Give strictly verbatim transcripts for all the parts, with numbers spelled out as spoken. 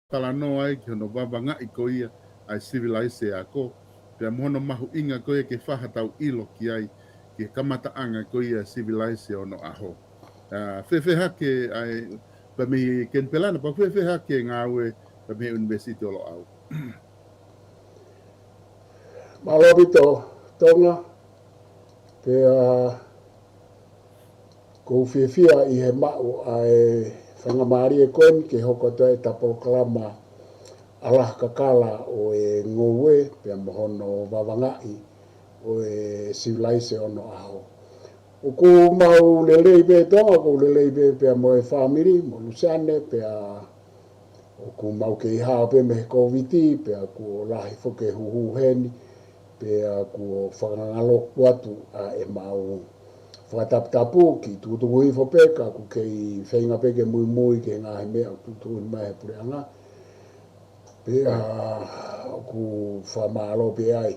talanoa ai ki hono vavangaʻi ko ia ʻa e sivilaise ako, pea mo hono mahuʻinga ko ia ke fai haʻatau ʻilo ki ai, ki he kamataʻanga ko ia ʻa e sivilaise ono ʻaho. ʻA, fēfē hake ʻa e, pea mei Kenipela na, pea fēfē hake ngāue, pea mei he ʻUnivēsiti ʻo Loʻau. Mālō ʻaupito Tonga, pea ʻoku ou fiefia ʻi he maʻu ʻa e faingamālie ko eni ke hoko atu ai ʻeta polokalama ʻAlaha Kakala ʻo e Ngoue, pea mo hono vavangaʻi ʻo e sivilaise ono ʻaho. ʻOku mau lelei pē Tonga, ʻoku ou lelei pē pea mo e fāmili, mo Luseane, pea ʻoku mau kei hao pē mei he Kōviti, pea kuo lahi foki e huhu heni, pea kuo fakangaloku atu ʻa ʻemau fakataputapu, kiʻi tukutuku hifo pē, ka ʻoku kei feinga pē ke muimui ki he ngaahi meʻa ʻoku tuʻutuʻuni mai he puleʻanga. Pea ʻoku fakamālō pē ai.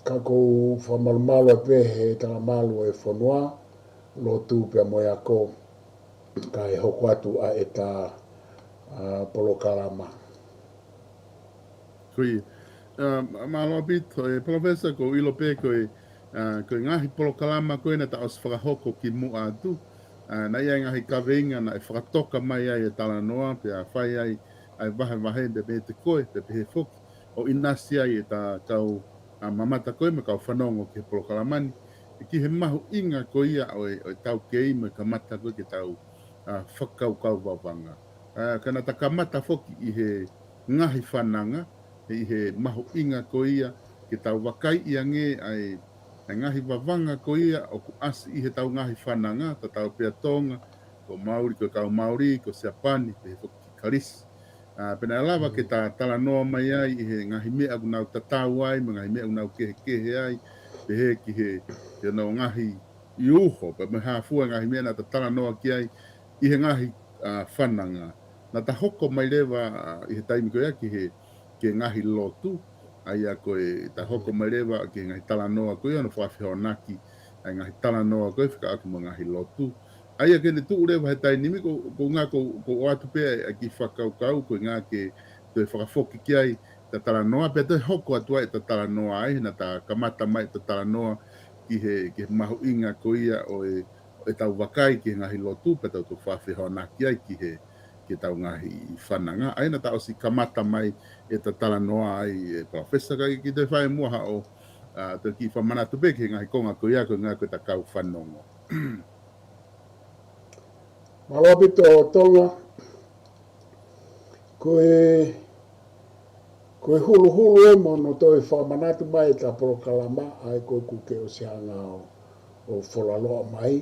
Ka ʻoku ou fakamalumalu pē he talamalu ʻo e fonua, lotu pea mo e ako, kae hoko atu ʻa ʻeta, ʻa, polokalama. Ko ia. ʻA, mālō ʻaupito, ʻe Palōfesa, ʻoku ou ʻilo pē ko e, ʻa, ko e ngaahi polokalama ko ē naʻa ta ʻosi fakahoko kimuʻa atu. ʻA, naʻe ʻi ai e ngaahi kaveinga naʻe fakatoka mai ai e talanoa, pea fai ai ʻa e vahevahe, pea pehē ʻe koe, pea pehē foki ʻo ʻinasi ai ʻeta kau, ʻa, mamata ko ē mo e kau fanongo ki he polokalama ni, ki he mahuʻinga ko ia ʻo e, ʻo e taukei mo e kamata ko ē ke tau, ʻa, fakakaukau vavanga. ʻA, ka naʻa ta kamata foki ʻi he ngaahi fananga, ʻi he mahuʻinga ko ia ke tau vakaiʻi ange ʻa e, ʻa e ngaahi vavanga ko ia ʻoku ʻasi ʻi heʻetau ngaahi fananga, tatau pē ʻa Tonga, ko Mauli, ko e kau Mauli, ko Siapani, pehē foki ki Kalisi. ʻA, pea naʻe lava ke ta talanoa mai ai ʻi he ngaahi meʻa ʻoku nau tatau ai, mo e ngaahi meʻa ʻoku nau kehekehe ai, pehē ki he, ki hono ngaahi ʻi uho, pea mo e hā fua e ngaahi meʻa naʻa ta talanoa ki ai ʻi he ngaahi, ʻa, fananga. Naʻa ta hoko mai leva, ʻa, ʻi he taimi ko ia ki he, ki he ngaahi lotu, ʻa ia ko e ta hoko mai leva ki he ngaahi talanoa ko ia, hono fakafehoanaki ʻa e ngaahi talanoa ko ē fekauʻaki mo e ngaahi lotu. ʻA ia ke ne tuʻu leva he taimi ni, ko, ko e ʻuhinga ʻoku, ʻoku ou ʻoatu pē ʻa e kiʻi fakakaukau, ko e ʻuhinga ke toe fakafoki ki ai ʻeta talanoa, pea toe hoko atu ai ʻeta talanoa ai, naʻa ta kamata mai ʻeta talanoa ki he, ki he mahuʻinga ko ia ʻo e, ʻo ʻetau vakai ki he ngaahi lotu, pea tau toe fakafehoanaki ai ki he, ki heʻetau ngaahi fananga. ʻA ia naʻa ta ʻosi kamata mai ʻeta talanoa ai ʻe Palōfesa, ka kiʻi toe fai muʻa haʻo, ʻa, toe kiʻi fakamanatu pē ki he ngaahi konga ko ia, ko e ʻuhinga ko ʻeta kau fanongo. Mālō ʻaupito Tonga. Ko e, ko e huluhulu ē mo hono toe fakamanatu mai ʻeta polokalama, ʻa ē ko ē ʻoku ke ʻosi hanga ʻo, ʻo folaloa mai.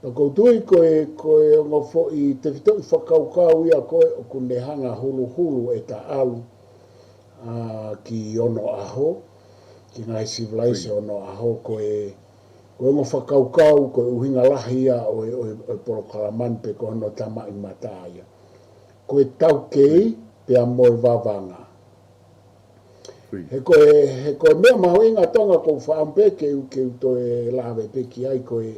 Pea ʻoku ou tui ko e, ko e ongo foʻi tefitoʻi fakakaukau ia ko ē ʻoku ne hanga huluhulu ʻeta ʻalu, ʻa, ki ono ʻaho, ki he ngaahi sivilaise ono ʻaho, ko e, ko e ongo fakakaukau, ko e ʻuhinga lahi ia ʻo e, ʻo e, ʻo e polokalama ni pe ko hono tamaʻimata ia. Ko e taukei pea mo e vavanga. He ko e, he ko e meʻa mahuʻinga Tonga ʻoku ou fakaʻamu pē ke u, ke u toe lave pē ki ai ko e,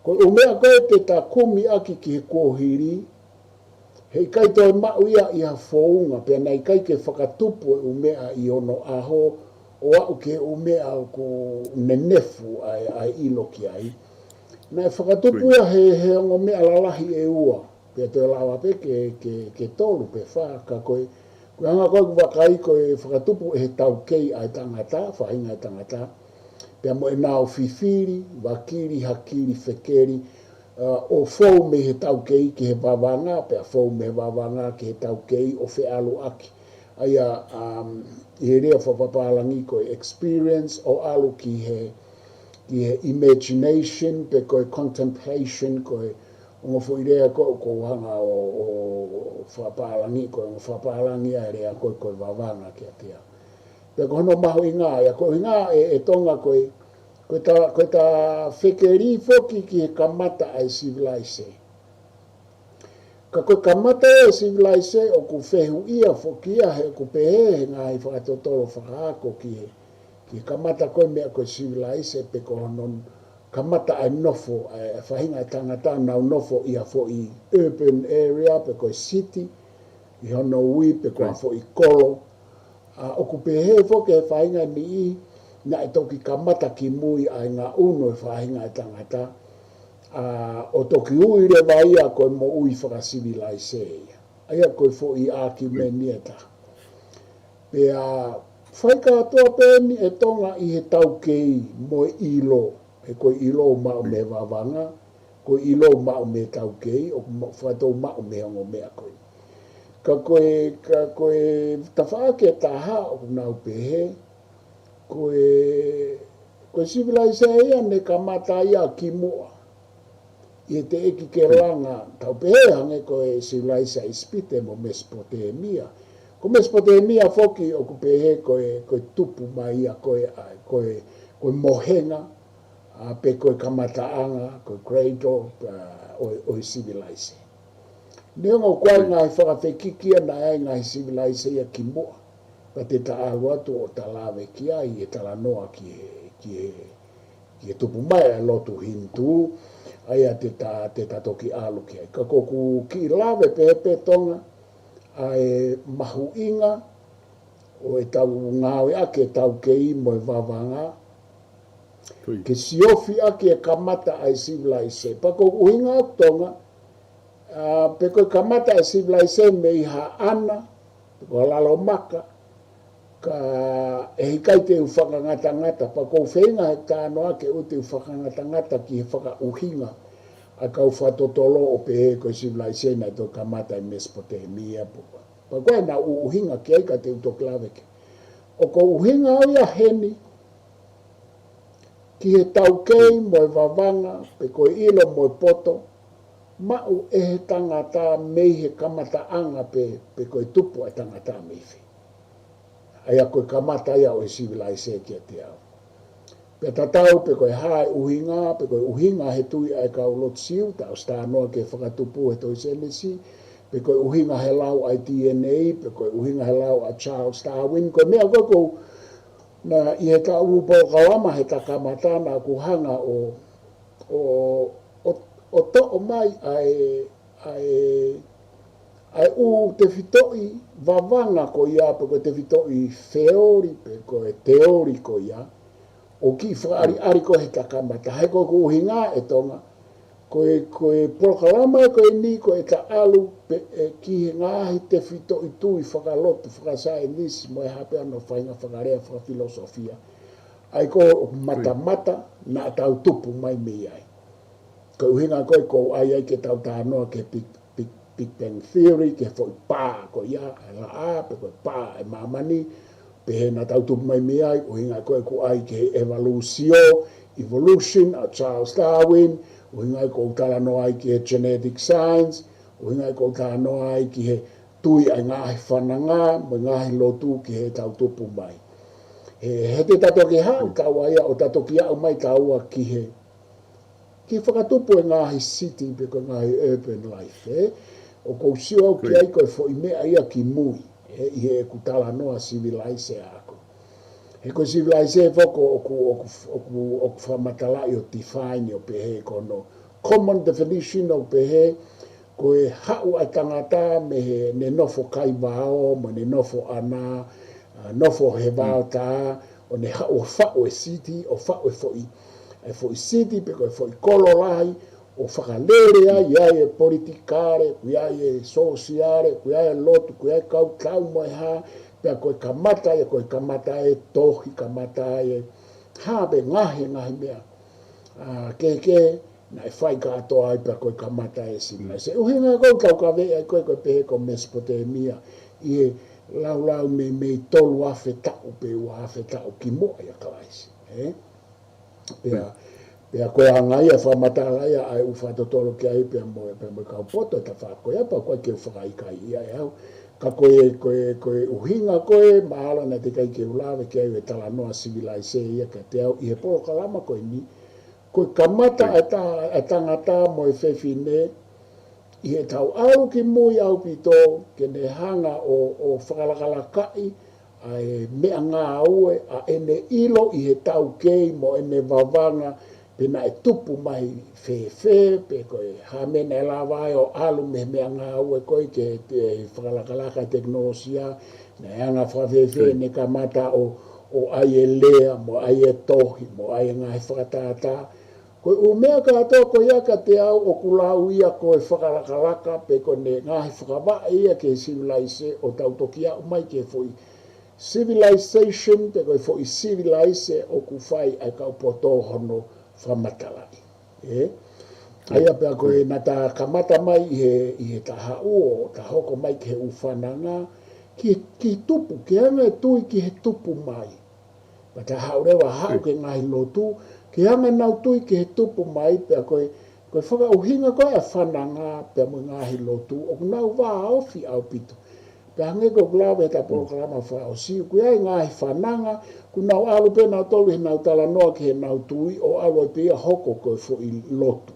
ko e ʻū meʻa ko ē te ta kumi ʻaki ki he kuohili, heʻikai toe maʻu ia ʻi ha founga, pea naʻe ʻikai ke fakatupu e ʻū meʻa ʻi ono ʻaho, ʻo aʻu ki he ʻū meʻa ʻoku nenefu ʻa e, ʻa e ʻilo ki ai. Naʻe fakatupu ia he, he ongo meʻa lalahi ʻe ua, pea toe lava pē ke, ke, ke tolu pe fā, ka ko e, ko e anga ko ē ʻeku vakai ko e fakatupu ʻe he taukei ʻa e tangata, faʻahinga ʻo e tangata, pea mo ʻenau fifili, vakili, hakili, fekeli, ʻa, ʻo fou mei he taukei ki he vavanga, pea fou mei he vavanga ki he taukei ʻo feʻaluʻaki. ʻA ia, um, ʻi he lea fakapālangi ko e experience ʻo ʻalu ki he, ki he imagination, pe ko e contemplation, ko e ongo foʻi lea ko ē ʻoku ou hanga ʻo, ʻo, ʻo fakapālangi, ko e ongo fakapālangi ʻa e lea ko ē, ko e vavanga kiate au. Pea ko hono mahuʻinga ia, ko e ʻuhinga ē, ʻe Tonga ko e, ko ʻeta, ko ʻeta fekeli foki ki he kamata ʻa e sivilaise. Ka ko e kamata ʻa e sivilaise ʻoku fehuʻia foki ia he ʻoku pehē he ngaahi fakatotolo fakaako ki he, ki he kamata ko ē meʻa ko e sivilaise pe ko hono kamata ʻa e nofo, ʻa e faʻahinga ʻo e tangata ʻoku nau nofo ʻi ha foʻi urban area pe ko e city, ʻi hono ui pe ko ha foʻi kolo. ʻA, ʻoku pehē foki he faʻahinga niʻihi, naʻe toki kamata kimui ʻa e ngaʻunu e faʻahinga e tangata, ʻa, ʻo toki ui leva ia ko e moʻui fakasivilaise ia. ʻA ia ko e foʻi ʻākiumeni ʻe taha. Pea fai kātoa pē eni ʻe Tonga ʻi he taukei mo e ʻilo, he ko e ʻilo ʻoku maʻu mei he vavanga, ko e ʻilo ʻoku maʻu mei he taukei, ʻoku ma-, fakatou maʻu mei he ongo meʻa ko ē. Ka ko e, ka ko e tafaʻaki ʻe taha ʻoku nau pehē, ko e, ko e sivilaise ia naʻe kamata ia kimuʻa ʻi he teʻeki ke langa, tau pehē hangē ko e sivilaise ʻa ʻIsipite mo Mesopotemia. Ko Mesopotemia foki ʻoku pehē ko e, ko e tupu mai ia ko e, ʻa, ko e, ko e mohenga, ʻa, pe ko e kamataʻanga, ko e cradle, ʻa, ʻo, ʻo e sivilaise. Neongo ʻoku ʻi ai ngaahi fakafekiki ʻa, naʻe ʻi ai ngaahi sivilaise ia kimuʻa, pea te ta ʻalu atu ʻo ta lave ki ai he talanoa ki he, ki he, ki he tupu mai ʻa e lotu Hinitū, ʻa ia te ta, te ta toki ʻalu ki ai. Ka ko ʻeku kiʻi lave pē pē Tonga, ʻa e mahuʻinga ʻo ʻetau ngāueʻaki e taukei mo e vavanga, ke siofi ʻaki e kamata ʻa e sivilaise. Pea ko e ʻuhinga ʻoku Tonga, ʻa, pe ko e kamata e sivilaise mei Haʻana, pe ko Lalomaka, ka ʻe ʻikai te u fakangatangata, pea ko e feinga he talanoa ke u te u fakangatangata ki he fakaʻuhinga ʻa e kau fakatotolo ʻo pehē ko e sivilaise naʻe toki kamata ʻi Mesopotemia, pe ko e, pe ko e naʻa ku ʻuhinga ki ai ka te u toki lave ki ai. ʻOku ou ʻuhinga au ia heni, ki he taukei mo e vavanga, pe ko e ʻilo mo e poto, maʻu ʻe he tangata mei he kamataʻanga pe, pe ko e tupu ʻa e tangata mei fē. ʻA ia ko e kamata ia ʻo e sivilaise kiate au. Pea tatau pe ko e hā e ʻuhinga, pe ko e ʻuhinga he tui ʻa e kau lotu Siu, ta ʻosi talanoa ki he fakatupu he tohi Sēnesi, pe ko e ʻuhinga he lau ʻa e D N A, pe ko e ʻuhinga he lau ʻa Charles Darwin, ko e meʻa ko ē ʻoku ou na ʻi he taʻu polokalama he ta kamata naʻa ku hanga ʻo, ʻo, ʻo, ʻo toʻo mai ʻa e, ʻa e, ʻa e ʻū tefitoʻi vavanga ko ia, pe ko e tefitoʻi feoli, pe ko e teoli ko ia, ʻo kiʻi fakaʻaliʻali ko ē he ta kamata. He ko ʻeku ʻuhinga ʻe Tonga, ko e, ko e polokalama ko eni ko e ta ʻalu pē, ē, ki he ngaahi tefitoʻi tui fakalotu, fakasaienisi, mo e hā pē hano faʻahinga fakalea fakafilosofia. ʻA ia ko e matamata naʻa tau tupu mai mei ai. Ko e ʻuhinga ko ē ʻoku ou ʻai ai ke tau talanoa ki he Big, Big, Big Bang Theory, ki he foʻi pā ko ia ʻa e laʻā, pe ko e pā ʻa e māmani, pehē naʻa tau tupu mai mei ai, ʻuhinga ko ē ʻoku ou ʻai ki he evalūsio, evolution, ʻa Charles Darwin, ʻuhinga ʻoku ou talanoa ai ki he genetic science, ʻuhinga ʻoku ou talanoa ai ki he tui ʻa e ngaahi fananga, mo e ngaahi lotu ki heʻetau tupu mai. He, he te ta toki haʻu taua ia, ʻo ta toki aʻu mai taua ki he, ki he fakatupu e ngaahi city pe ko e ngaahi urban life, ē? ʻOku ou sio au ki ai ko e foʻi meʻa ia kimui, ē, ʻi heʻeku talanoa sivilaise ʻaʻaku. He ko e sivilaise foki ʻoku, ʻoku, ʻoku, ʻoku fakamatalaʻi ʻo define ʻo pehē ko hono common definition ʻo pehē ko e haʻu ʻa e tangata mei heʻene nofo kai vao, mo ʻene nofo ʻana, ʻa, nofo he vao tā, ʻo ne haʻu ʻo faʻu e city, ʻo faʻu e foʻi, e foʻi city, pe ko e foʻi kolo lahi, ʻo fakalele ai, ʻi ai e politikale, ʻoku ʻi ai e sōsiale, ʻoku ʻi ai e lotu, ʻoku ʻi ai e kau tau mo e hā, pea ko e kamata ia, ko e kamata e tohi, kamata e hā pē ngaahi, ngaahi meʻa. ʻA, kehekehe, naʻe fai kātoa ai pea ko e kamata e sivilaise. ʻUhinga ko ē ʻoku tau kavei ai ko ē ko e pehē ko Mesopotemia, ʻi he laulau mei, mei tolu afe taʻu pe ua afe taʻu kimuʻa ʻia Kalaisi, ē? Pea, pea ko e anga ia fakamatala ia ʻa e ʻū fakatotolo ki ai pea mo, pea mo e kau poto ʻe taha ko ia, pea ko e ke u fakaʻikaiʻi ia ʻe au. Ka ko e, ko e, ko e ʻuhinga ko ē, mahalo naʻe teʻeki ai ke u lave ki ai ʻi he talanoa sivilaise ia kiate au, ʻi he polokalama ko eni, ko e kamata ʻa e ta-, ʻa e tangata mo e fefine, ʻi heʻetau ʻalu kimui ʻaupito, ke ne hanga ʻo, ʻo fakalakalakaʻi ʻa e meʻangāue, ʻa ʻene ʻilo ʻi he taukei mo ʻene vavanga, pe naʻe tupu mai fēfē, pe ko e hā e meʻa naʻe lava ai ʻo ʻalu mei he meʻangāue ko ē ki he fakalakalaka tekinolosia, naʻe anga fēfē ʻene kamata ʻo, ʻo ʻai e lea, mo ʻai e tohi, mo ʻai e ngaahi fakatātā. Ko e ʻū meʻa kātoa ko ia kiate au ʻoku lau ia ko e fakalakalaka pe ko ʻene ngaahi fakavaʻe ia ki he sivilaise ʻo tau toki aʻu mai ki he foʻi civilization pe ko e foʻi civilise ʻoku fai ʻa e kau poto hono fakamatalaʻi. ʻE? ʻA ia pea ko e naʻa ta kamata mai ʻi he, ʻi he ta haʻu ʻo ta hoko mai ki he ʻū fananga, ki, ki tupu, ke anga e tui ki he tupu mai. Pea ta haʻu leva haʻu ki he ngaahi lotu, ke anga ʻenau tui ki he tupu mai, pea ko e, ko e fakaʻuhinga ko ē ʻa e fananga, pea mo e ngaahi lotu, ʻoku nau vāofi ʻaupito. Pea hangē ko ʻeku lave he ta polokalama fakaʻosi, ʻoku ʻi ai e ngaahi fananga, ʻoku nau ʻalu pē nautolu ʻi heʻenau talanoa ki heʻenau tui, ʻo ʻalu ai pē ia ʻo hoko ko e foʻi lotu.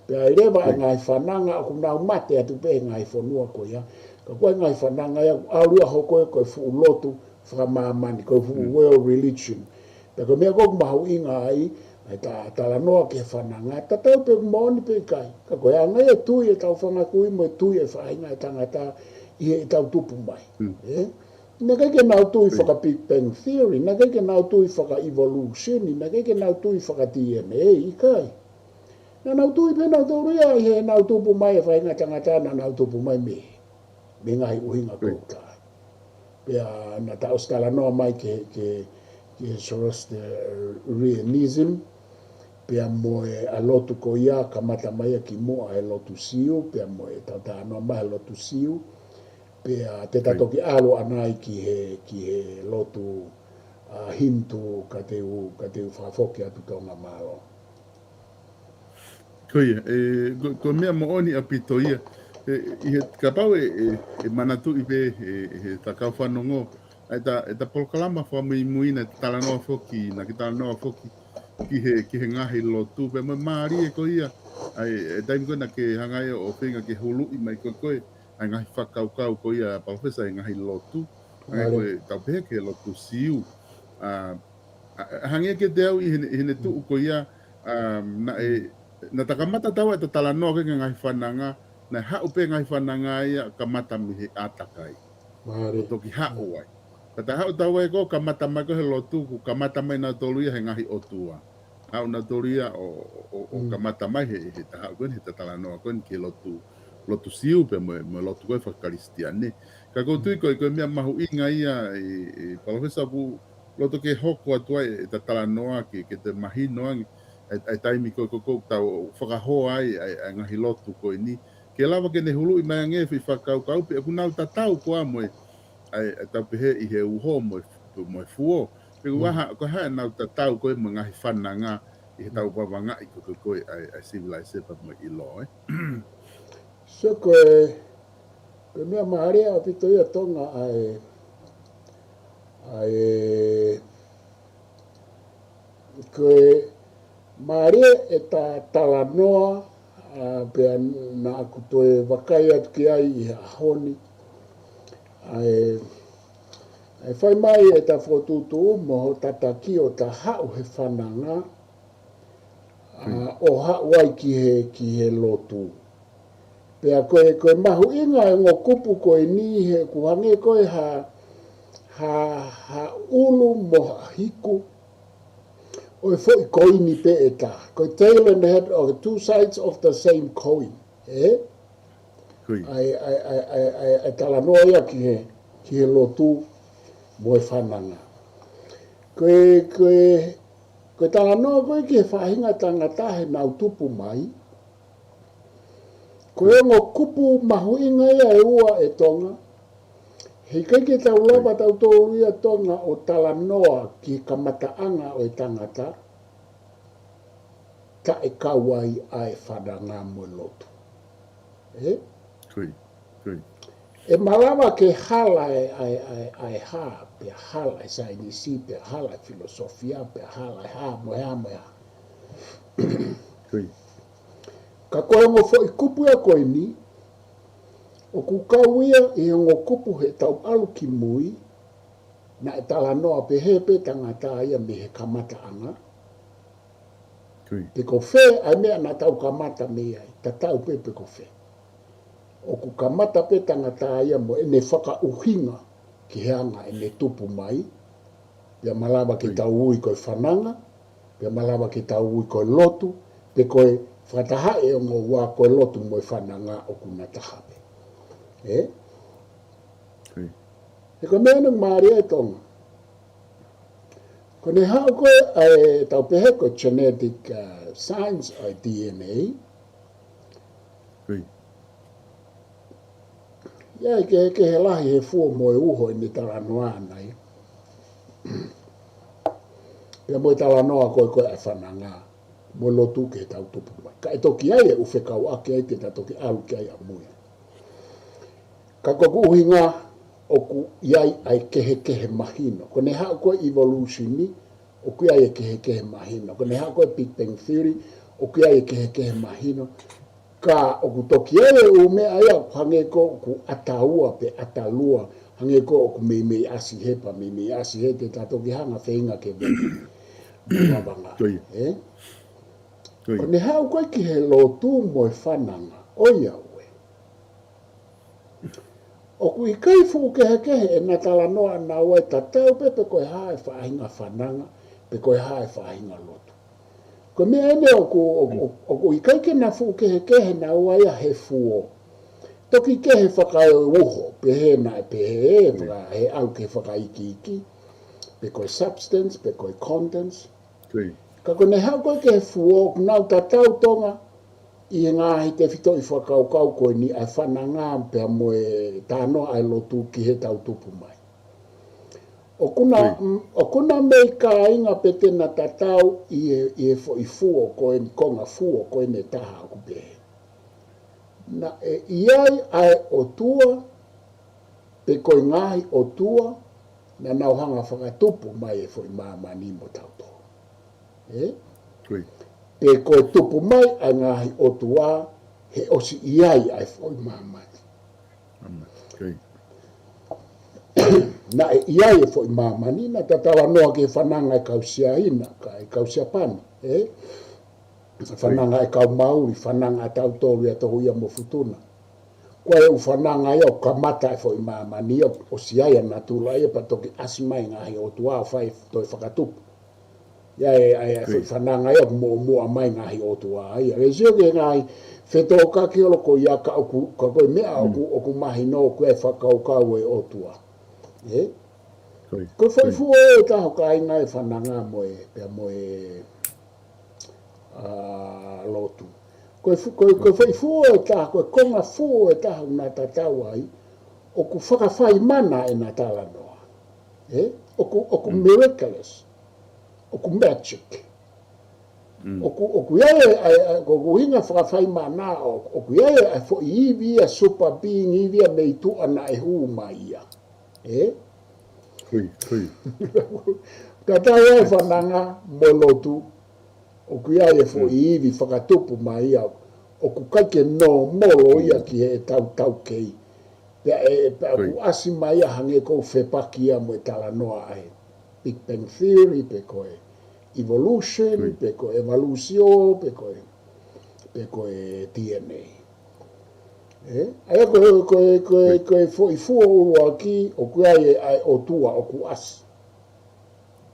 Pea ʻi ai leva e ngaahi fananga ʻoku nau mate atu pē he ngaahi fonua ko ia. Ka ko e ngaahi fananga ia ʻoku ʻalu ia ʻo hoko ia ko e fuʻu lotu fakamāmani, ko e fuʻu world religion. Pea ko e meʻa ko ē ʻoku mahuʻinga ai, ʻa e ta talanoa ki he fananga, tatau pē ʻoku moʻoni pe ʻikai. Ka ko e anga ia e tui ʻetau fanga kui mo e tui e faʻahinga e tangata ʻi heʻetau tupu mai. ʻE? Naʻe ʻikai ke nau tui faka-Big Bang Theory, naʻe ʻikai ke nau tui faka-evolution, naʻe ʻikai ke nau tui faka-D N A, ʻikai. Naʻa nau tui pē nautolu ia ʻi heʻenau tupu mai e faʻahinga tangata naʻa nau tupu mai mei, mei he ngaahi ʻuhinga ko ē ʻoku tau. Pea naʻa ta ʻosi talanoa mai ki he, ki he, ki he Zoroastrianism, pea mo e ʻa e lotu ko ia, kamata mai ia kimuʻa he lotu Siu, pea mo e ta talanoa mai he lotu Siu, pea te ta toki ʻalu ʻanai ki he, ki he lotu, ʻa, Hinitū ka te u, ka te u fakafoki atu Tonga mālō. Ko ia, ʻe, ko, ko e meʻa moʻoni ʻaupito ia. ʻE, ʻi he, kapau ʻe, ʻe, ʻe manatuʻi pē, ʻe, ʻe he ta kau fanongo, ʻa e ta, ʻe ta polokalama fakamuimui naʻe talanoa foki, naʻa ke talanoa foki, ki he, ki he ngaahi lotu, pea mo e mālie ko ia, ʻa e, ʻa e taimi ko ē naʻa ke hanga ia ʻo feinga ke huluʻi mai ko ē, ko ē, ʻa e ngaahi fakakaukau ko ia, Palōfesa, ʻa e ngaahi lotu, hangē ko e tau pehē ki he lotu Siu, ʻa, ʻa, ʻa hangē kiate au ʻi heʻene, ʻi heʻene tuʻu ko ia, ʻa, naʻe, naʻa ta kamata taua ʻe ta talanoa ki he ngaahi fananga, naʻe haʻu pē ngaahi fananga ia kamata mei he ʻātakai. ʻO toki haʻu ai. Ka ta haʻu taua ʻe ko ē kamata mai ko ē he lotu, kuo kamata mai nautolu ia he ngaahi ʻotua. Haʻu nautolu ia ʻo, ʻo, ʻo kamata mai he, he ta haʻu ko eni, he ta talanoa ko eni ki he lotu, lotu Siu pea mo e, mo e lotu ko ē faka-Kalisitiane. Ka ʻoku ou tui ko e, ko e meʻa mahuʻinga ia ʻi, ʻi Palōfesa ʻoku loto ke hoko atu ai ʻe ta talanoa ke, ke te mahino ange, ʻa e, ʻa e taimi ko ē ʻoku, ʻoku tau fakahoa ai, ʻa e, ʻa e ngaahi lotu ko eni. Ke lava ke ne huluʻi mai ange foʻi fakakaukau pe ʻoku nau tatau koā mo e, ʻa e, ʻa e tau pehē ʻi he uho mo e, mo e fuo. Pe ʻoku ʻi ai ha, ko e hā ʻenau tatau ko ē mo e ngaahi fananga ʻi he tau vavangaʻi ko ē, ko ē, ʻa e, ʻa e civilization pea mo e ʻilo, ʻe? So ko e, ko e meʻa mālie ʻaupito ia Tonga ʻa e, ʻa e, ko e mālie ʻe ta talanoa, ʻa, pea naʻa ku toe vakai atu ki ai ʻi he ʻaho ni. ʻA e, ʻa e fai mai ʻe ta fokotuʻutuʻu mo ho tataki ʻo ta haʻu he fananga, ʻa, ʻo haʻu ai ki he, ki he lotu. Pea ko e, ko e mahuʻinga e ongo kupu ko eni he ʻoku hangē ko e ha, ha, ha ʻulu mo ha hiku ʻo e foʻi koini pē ʻe taha. Ko e tail and the head are the two sides of the same coin. ʻE? ʻA e, ʻa e, ʻa e, ʻa e, ʻa e, ʻa e talanoa ia ki he, ki he lotu mo e fananga. Ko e, ko e, ko e talanoa ko ē ki he faʻahinga tangata heʻenau tupu mai. Ko e ongo kupu mahuʻinga ia ʻe ua ʻe Tonga. He ʻikai ke tau lava tautolu ia Tonga ʻo talanoa ki he kamataʻanga ʻo e tangata, taʻe kau ai ʻa e fananga mo e lotu. ʻE? ʻE malava ke hala e, ʻa e, ʻa e, ʻa e hā, pea hala e saienisi, pea hala e filosofia, pea hala e hā, mo e hā, mo e hā. Ka ko e ongo foʻi kupu ia ko eni, ʻoku kau ia ʻi he ongo kupu he tau ʻalu ki mui, naʻe talanoa pehē pē tangata ia mei he kamataʻanga. Tui. Pe ko fē ʻa e meʻa naʻa tau kamata mei ai, tatau pē pe ko fē. ʻOku kamata pē tangata ia mo ʻene fakaʻuhinga ki he anga ʻene tupu mai, pea malava ke tau ui ko e fananga, pea malava ke tau ui ko e lotu, pe ko e fakataha ʻe ongo ua ko e lotu mo e fananga ʻoku na taha pē. Ē? He ko e meʻa ʻoku mālie ʻi Tonga. Ko ʻene haʻu ko ē ʻa e tau pehē ko e genetic uh, science ʻa e D N A. ʻI ai ke, ke he lahi he fuo mo e uho ʻene talanoa ʻana ia. Pea mo e talanoa ko ē ko ē ʻa e fananga mo e lotu ke tau tupu mai. Ka ʻe toki ʻi ai e ʻū fekauʻaki ai te ta toki ʻalu ki ai ʻamui. Ka ko ʻeku ʻuhinga ʻoku ʻi ai ʻa e kehekehe mahino. Ko ʻene haʻu ko ē evolution ni, ʻoku ʻi ai e kehekehe mahino. Ko ʻene haʻu ko ē Big Bang Theory, ʻoku ʻi ai e kehekehe mahino. Ka ʻoku toki ʻi ai e ʻū meʻa ia ʻoku hangē ko ē ʻoku ʻata ua pe ʻata lua, hangē ko ē ʻoku meimei ʻasi hē pea meimei ʻasi hē te ta toki hanga feinga ke vete. Mavanga. Ē? Ko ʻene haʻu ko ē ki he lotu mo e fananga, ʻoiauē. ʻOku ʻikai fuʻu kehekehe ʻena talanoa ʻanaua ʻe tatau pē pe ko e hā e faʻahinga fananga, pe ko e hā e faʻahinga lotu. Ko e meʻa ʻeni ʻoku, ʻoku, ʻoku ʻikai ke na fuʻu kehekehe naua ia he fuo. Toki kehe fakaeuho, pehē naʻe pehē, faka, he ʻalu ke fakaikiiki, pe ko e substance, pe ko e contents. Ka ko ʻene haʻu ko ē ki he fuo, ʻoku nau tatau Tonga, ʻi he ngaahi tefitoʻi fakakaukau ko eni ʻa e fananga pea mo e talanoa ʻa e lotu ki he tau tupu mai. ʻOku na, ʻoku na mei kāinga pe te na tatau ʻi he, ʻi he foʻi fuo ko eni, konga fuo ko eni ʻe taha ʻoku pehē. Naʻe ʻi ai ʻa e ʻotua, pe ko e ngaahi ʻotua, naʻa nau hanga fakatupu mai e foʻi māmani mo tautolu. Ē? Pe ko e tupu mai ʻa e ngaahi ʻotua, he ʻosi ʻi ai ʻa e foʻi māmani. Naʻe ʻi ai e foʻi māmani, naʻa ta talanoa ki he fananga ʻa e kau Siaina, kae kau Siapani, ē? Fananga ʻa e kau Mauli, fananga ʻa tautolu ia Tohu ia mo Futuna. Ko e ʻū fananga ia ʻoku kamata e foʻi māmani ia, ʻosi ʻi ai ʻa natula ia pea toki ʻasi mai ngaahi ʻotua ʻo fai toe fakatupu. ʻI ai e, ʻa e, ʻa e foʻi fananga ia ʻoku muʻomuʻa mai ngaahi ʻotua ia. Ke sio ki he ngaahi fetōkaki holo ko ia ka ʻoku, ka ko e meʻa ʻoku, ʻoku mahino ʻoku ʻi ai e fakakaukau e ʻotua. Ē? Ko e foʻi fuo ʻe taha ʻo kāinga e fananga mo e, pea mo e, ʻa, lotu. Ko e fu-, ko e, ko e foʻi fuo ʻe taha, ko e konga fuo ʻe taha ʻoku na tatau ai, ʻoku fakafaimana ʻena talanoa. Ē? ʻOku, ʻoku miraculous. ʻOku magic. ʻOku, ʻoku ʻi ai e, ʻa e, ʻa e, ko ʻeku ʻuhinga fakafaimana, ʻo, ʻoku ʻi ai e, ʻa e foʻi ivi ia super being, ivi ia mei tuʻa naʻe hū mai ia. Ē? Tatau ai e fananga mo e lotu, ʻoku ʻi ai e foʻi ivi fakatupu mai ia, ʻoku ʻikai ke nōmolo ia ki heʻetau taukei. Pea ʻe, pea ʻoku ʻasi mai ia hangē ʻoku fepaki ia mo e talanoa ʻa e Big Bang Theory, pe ko e evolution, pe ko e evalusio, pe ko e, pe ko e D N A. Ē? ʻA ia ko e, ko e, ko e, ko e foʻi fuo ʻuluaki, ʻoku ʻi ai e, ʻa e ʻotua ʻoku ʻasi.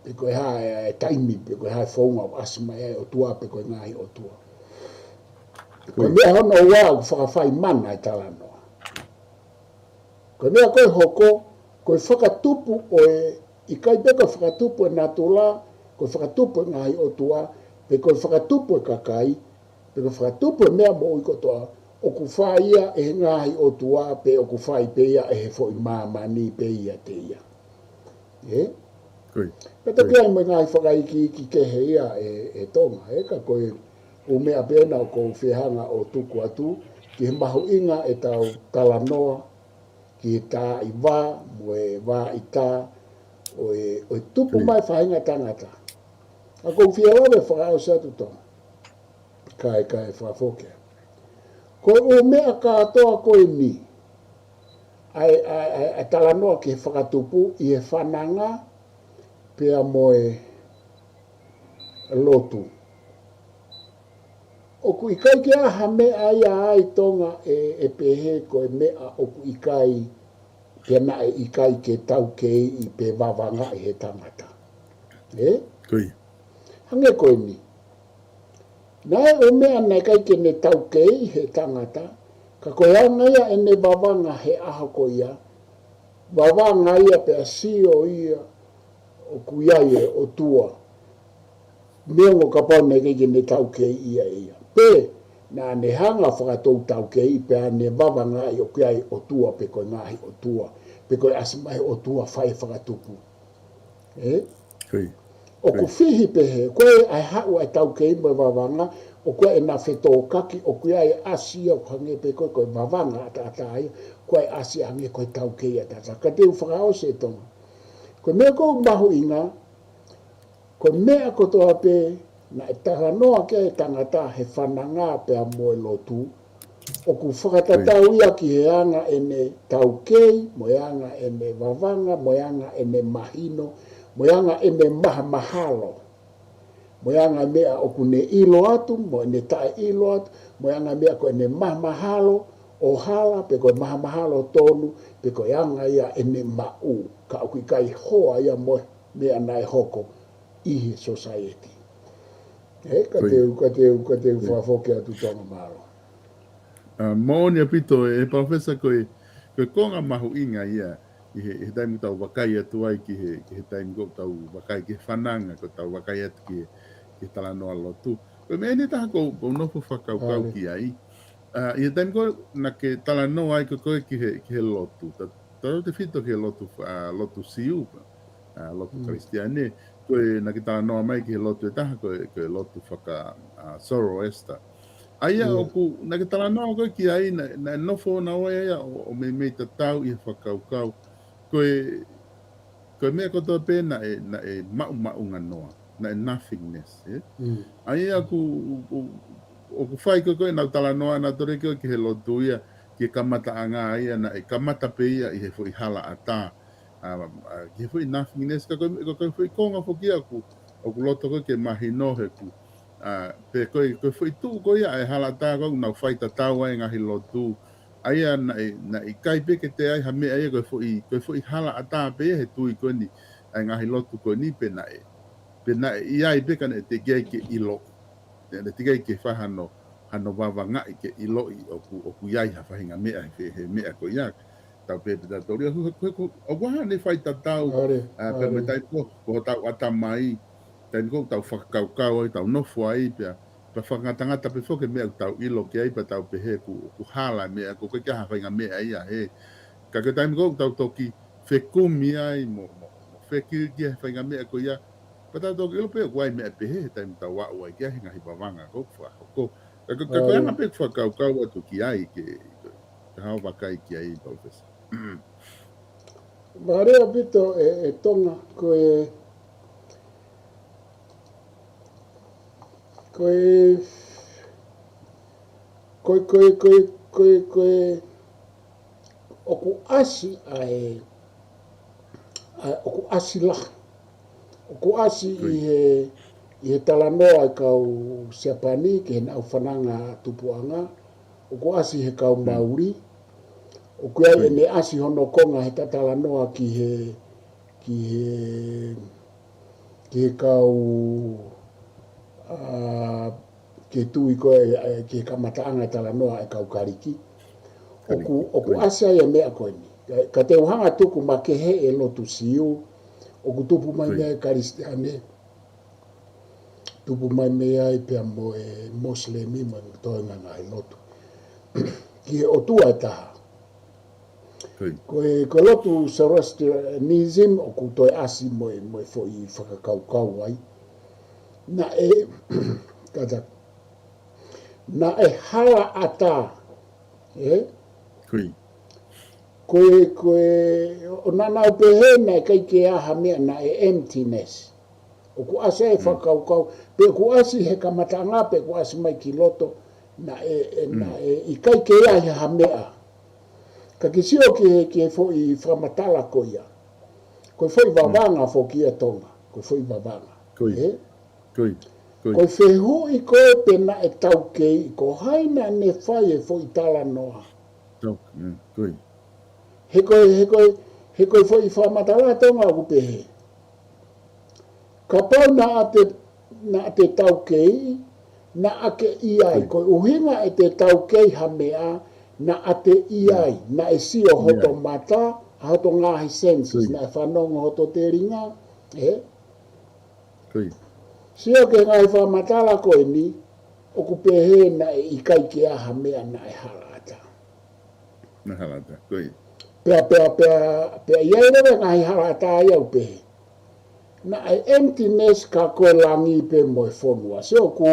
Pe ko e hā e, e taimi, pe ko e hā e founga ʻoku ʻasi mai ai e ʻotua, pe ko e ngaahi ʻotua. Ko e meʻa hono ua ʻoku fakafaimana e talanoa. Ko e meʻa ko ē hoko, ko e fakatupu ʻo e, ʻikai pē ko e fakatupu e natula, ko e fakatupu e ngaahi ʻotua, pe ko e fakatupu e kakai, pe ko e fakatupu e meʻa moʻui kotoa, ʻoku fai ia ʻe he ngaahi ʻotua, pe ʻoku fai pē ia ʻe he foʻi māmani pē ia te ia. Ē? Pea toki ʻi ai mo e ngaahi fakaikiiki kehe ia ʻe, ʻe Tonga, ē, ka ko e ʻū meʻa pē ʻena ʻoku ou fie hanga ʻo tuku atu, ki he mahuʻinga ʻetau talanoa, ki he tā ʻi vā, mo e vā ʻi tā, ʻo e, ʻo e tupu mai faʻahinga tangata. Ka ʻoku ou fie lave fakaʻosi atu Tonga. Kae, kae fakafoki. Ko e ʻū meʻa kātoa ko eni. ʻA e, ʻa e, ʻa e, ʻa e talanoa ki he fakatupu ʻi he fananga pea mo e lotu. ʻOku ʻikai ke ʻi ai ha meʻa ia ʻa Tonga ʻe, ʻe pehē ko e meʻa ʻoku ʻikai, pea naʻe ʻikai ke taukeiʻi pe vavangaʻi he tangata. Ē? Hangē ko eni. Naʻe ʻi ai e meʻa naʻe ʻikai ke ne taukeiʻi he tangata, ka ko e anga ia ʻene vavanga he ʻaho ko ia, vavanga ia pea sio ia ʻoku ʻi ai e ʻOtua. Neongo kapau naʻe ʻikai ke ne taukeiʻi ia ʻe ia. Pe, naʻa ne hanga ʻo fakatou taukeiʻi pea ne vavangaʻi ʻoku ʻi ai e ʻOtua pe ko e ngaahi ʻotua, pe ko e ʻasi mai e ʻOtua fai fakatupu. Ē? ʻOku fihi pehē, ko e ʻai haʻu ʻa e taukei mo e vavanga, ʻoku ʻi ai ʻena fetōkaki, ʻoku ʻi ai e ʻasi ia ʻoku hangē pē ko e, ko e vavanga ʻataʻatā ia, ko e ʻasi hangē ko e taukei ʻataʻatā. Ka te u fakaʻosi ʻe Tonga. Ko e meʻa ʻoku mahuʻinga, ko e meʻa kotoa pē naʻe talanoa ki ai e tangata he fananga pea mo e lotu, ʻoku fakatatau ia ki he anga ʻene taukei, mo e anga ʻene vavanga, mo e anga ʻene mahino, mo e anga ʻene mahamahalo, mo e anga e meʻa ʻoku ne ʻilo atu, mo ʻene taʻeʻilo atu, mo e anga e meʻa ko ʻene mahamahalo ʻo hala, pe ko e mahamahalo tonu, pe ko e anga ia ʻene maʻu, ka ʻoku ʻikai hoa ia mo e meʻa naʻe hoko ʻi he society. Ē, ka te u, ka te u, ka te u fakafoki atu Tonga, mālō. Moʻoni ʻaupito, ʻe Palōfesa, ko e, ko e konga mahuʻinga ia, ʻi he, he taimi ʻoku tau vakai atu ai ki he, ki he taimi ʻoku tau vakai ki he fananga, ʻoku tau vakai atu ki he, ki he talanoa lotu. Ko e meʻa ʻe taha ʻoku ou, ʻoku ou nofo fakakaukau ki ai. ʻI he taimi ʻoku naʻa ke talanoa ai ko koe ki he, ki he lotu. Ta, tautautefito ki he lotu, lotu Siu, lotu Kalisitiane, ko e naʻa ke talanoa mai ki he lotu ʻe taha, ko e, ko e lotu faka, Zoroaster. ʻA ia ʻoku, naʻa ke talanoa ko ē ki ai, naʻe, naʻe nofo naua ia ʻo, ʻo meimei tatau ʻi he fakakaukau. Ko e, ko e meʻa kotoa pē naʻe, naʻe maʻumaʻunga noa, naʻe nothingness, ē? ʻA ia ʻoku, ʻoku, ʻoku fai ko ē ko ē ʻenau talanoa, naʻa toleki ʻo ki he lotu ia, ki he kamataʻanga ia, naʻe kamata pē ia ʻi he foʻi halaʻatā. ʻA, ʻa, ki he foʻi nothingness, ka ko e, ko e, ko e foʻi konga foki ia ʻoku, ʻoku loto ko ē ke mahino he ʻoku, ʻa, pe ko e, ko e foʻi tuʻu ko ia ʻa e halaʻatā ko ē ʻoku nau fai tatau ai e ngaahi lotu. ʻA ia naʻe, naʻe ʻikai pē ke toe ʻi ai ha meʻa ia ko e foʻi, ko e foʻi halaʻatā pē ia he tui ko eni, ʻa e ngaahi lotu ko eni pe naʻe, pe naʻe ʻi ai pē ka naʻe teʻeki ai ke ʻiloʻi. Naʻe teʻeki ai ke fai hano, hano vavangaʻi ke ʻiloʻi ʻoku, ʻoku ʻi ai ha faʻahinga meʻa he, he meʻa ko ia. Tau pehē pē tautolu ia, ʻoku, ʻoku, ʻoku ʻi ai haʻane fai tatau, ʻa, pea mo e taimi ko ē, ko hotau ʻatamai, taimi ko ē ʻoku tau fakakaukau ai, tau nofo ai, pea, pea fakangatangata pē foki e meʻa ʻoku tau ʻilo ki ai, pea tau pehē ʻoku, ʻoku hala e meʻa, ʻoku ʻikai ke ʻi ai ha faʻahinga meʻa ia he. Ka ko e taimi ko ē ʻoku tau toki fekumi ai, mo, mo, mo fekiliki he faʻahinga meʻa ko ia, pea tau toki ʻilo pē ʻoku ʻi ai e meʻa pehē he taimi ʻoku tau aʻu ai ki ai he ngaahi vavanga ko ē ʻoku fakahoko. Ka, ka, ka, ko e anga pē ʻeku fakakaukau atu ki ai ke, ke hao vakai ki ai, Palōfesa. Mālie ʻaupito ʻe, ʻe Tonga, ko e, ko e, ko e, ko e, ʻoku ʻasi ʻa e, ʻa e, ʻoku ʻasi lahi. ʻOku ʻasi ʻi he, ʻi he talanoa ʻa e kau Siapani ki heʻenau fananga tupuʻanga. ʻOku ʻasi he kau Mauli. ʻOku ʻi ai ʻene ʻasi hono konga he tatalanoa ki he, ki he, ki he kau, ʻa, ki he tui ko ē, ʻa, ki he kamataʻanga e talanoa ʻa e kau Kaliki. ʻOku, ʻoku ʻasi ai e meʻa ko eni. Ka, ka te u hanga tuku makehe e lotu Siu, ʻoku tupu mai mei Kalisitiane, tupu mai mei ai pea mo e Mosilemi mo e toenga ngaahi lotu. Ki he ʻOtua ʻe taha. Ko e, ko e lotu Zoroastrianism ʻoku toe ʻasi mo e, mo e foʻi fakakaukau ai. Naʻe, kata, naʻe halaʻatā, ē? Ko e, ko e, ʻo naʻa nau pehē naʻe ʻikai ke ʻi ai ha meʻa, naʻe emptiness. ʻOku ʻasi ai e fakakaukau, pe ʻoku ʻasi he kamataʻanga, pe ʻoku ʻasi mai ki loto, naʻe, ʻe, naʻe ʻikai ke ʻi ai ha meʻa. Ka ke sio ki he, ki he foʻi fakamatala ko ia. Ko e foʻi vavanga foki ia, Tonga, ko e foʻi vavanga. Ē? Ko e. Ko e fehuʻi ko ē pe naʻe taukei, ko hai naʻa ne fai e foʻi talanoa. He ko e, he ko e, he ko e foʻi fakamatala Tonga ʻoku pehē. Kapau naʻa te, naʻa te taukei, naʻa ke ʻi ai. Ko e ʻuhinga ʻete taukei ha meʻa, naʻa te ʻi ai, naʻe sio hoto mata, ʻa hoto ngaahi senses, naʻe fanongo hoto telinga, ē? Sio ki he ngaahi fakamatala ko eni, ʻoku pehē naʻe ʻikai ke ʻi ai ha meʻa naʻe halaʻatā. Naʻe halaʻatā, ko ia. Pea, pea, pea, pea ʻi ai leva ngaahi halaʻatā ia ʻoku pehē. Naʻe emptiness ka ko e langi pē mo e fonua. Sio ʻoku,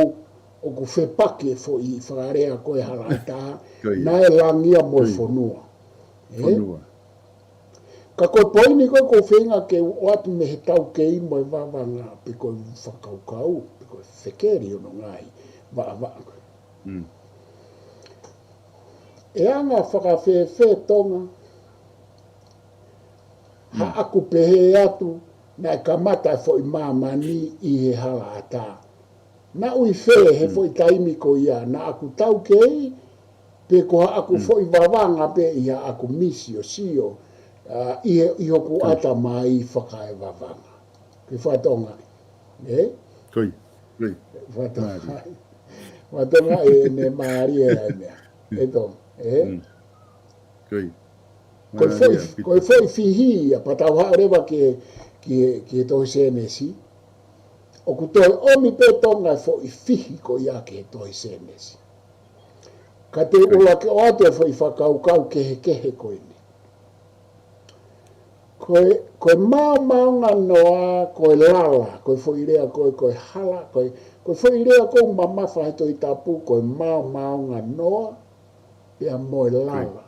ʻoku fepaki e foʻi fakalea ko e halaʻatā. Naʻe langi ia mo e fonua. Ē? Fonua. Ka ko e poini ko ē ʻoku ou feinga ke u ʻoatu mei he taukei mo e vavanga pe ko e fakakaukau, pe ko e fekeli ʻo e ngaahi vavanga. ʻE anga fakafēfē Tonga, haʻaku pehē atu, naʻe kamata e foʻi māmani ʻi he halaʻatā. Naʻa ʻi fē he foʻi taimi ko ia, naʻaku taukei, pe ko haʻaku foʻi vavanga pē ʻi haʻaku misi ʻo sio, ʻa, ʻi he, ʻi hoku ʻatamai fakaevavanga. Ke fakatonga, ē? Ko ia, ko ia. Fakatonga. Fakatonga ʻene mālie ai meʻa. ʻE Tonga, ē? Ko e foʻi, ko e foʻi fihi ia, pea tau haʻu leva ki he, ki he, ki he tohi Sēnesi. ʻOku toe ʻomi pē Tonga e foʻi fihi ko ia ki he tohi Sēnesi. Ka te u ʻuluaki ʻoatu e foʻi fakakaukau kehekehe ko eni. Ko e, ko e maomaonganoa, ko e lala, ko e foʻi lea ko e, ko e hala, ko e, ko e foʻi lea ʻoku mamafa he Tohi Tapu, ko e maomaonganoa, pea mo e lala.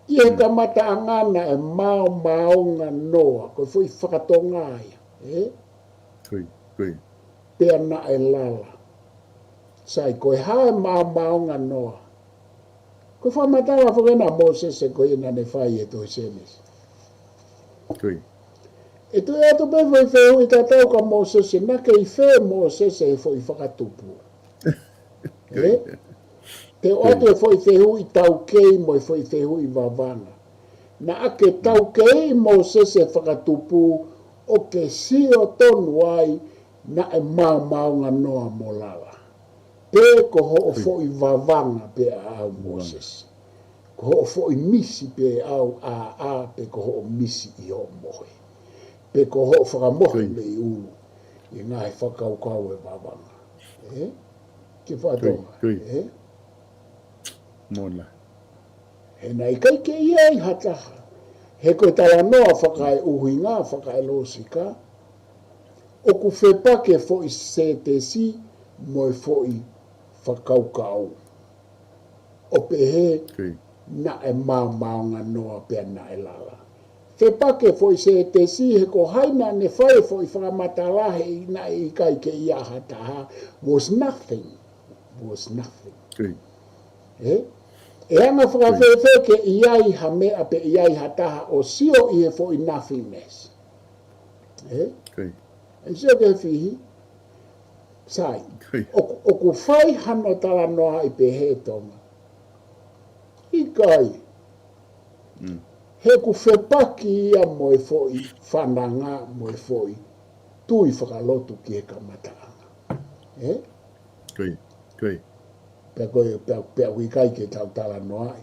ʻI he kamataʻanga naʻe maomaonganoa, ko e foʻi fakatonga ia, ē? Pea naʻe lala. Sai, ko e hā e maomaonganoa? Ko e fakamatala foki ena ʻa Mōsese ko ia naʻa ne fai he tohi Sēnesi. ʻE toe ʻatu pē foʻi fehuʻi tatau kia Mōsese, naʻa ke ʻi fē Mōsese he foʻi fakatupu? Ē? Te u ʻatu e foʻi fehuʻi taukei mo e foʻi fehuʻi vavanga. Naʻa ke taukei Mōsese he fakatupu ʻo ke sio tonu ai naʻe maomaonganoa mo lala. Pe ko hoʻo foʻi vavanga pē ʻaʻau Mōsese. Ko hoʻo foʻi misi pē ʻaʻau ʻa, ʻa, pe ko hoʻo misi ʻi hoʻo mohe. Pe ko hoʻo fakamohe mei ʻulu ʻi he ngaahi fakakaukau e vavanga. Ē? Ke fakatonga, ē? He naʻe ʻikai ke ʻi ai ha taha. He ko e talanoa fakaeʻuhinga, fakaelōsika, ʻoku fepaki e foʻi sētesi mo e foʻi fakakaukau. ʻO pehē naʻe maomaonganoa pea naʻe lala. Fepaki e foʻi sētesi he ko hai naʻa ne fai e foʻi fakamatala he naʻe ʻikai ke ʻi ai ha taha, was nothing. Was nothing. Ē? ʻE anga fakafēfē ke ʻi ai ha meʻa pe ʻi ai ha taha ʻo sio ʻi he foʻi nothingness. Ē? ʻE sio ki he fihi, sai, ʻoku, ʻoku fai hano talanoaʻi pehē Tonga. ʻIkai. He ʻoku fepaki ia mo e foʻi fananga, mo e foʻi tui fakalotu ki he kamataʻanga. Ē? Pea ko e, pea, pea ʻoku ʻikai ke tau talanoaʻi.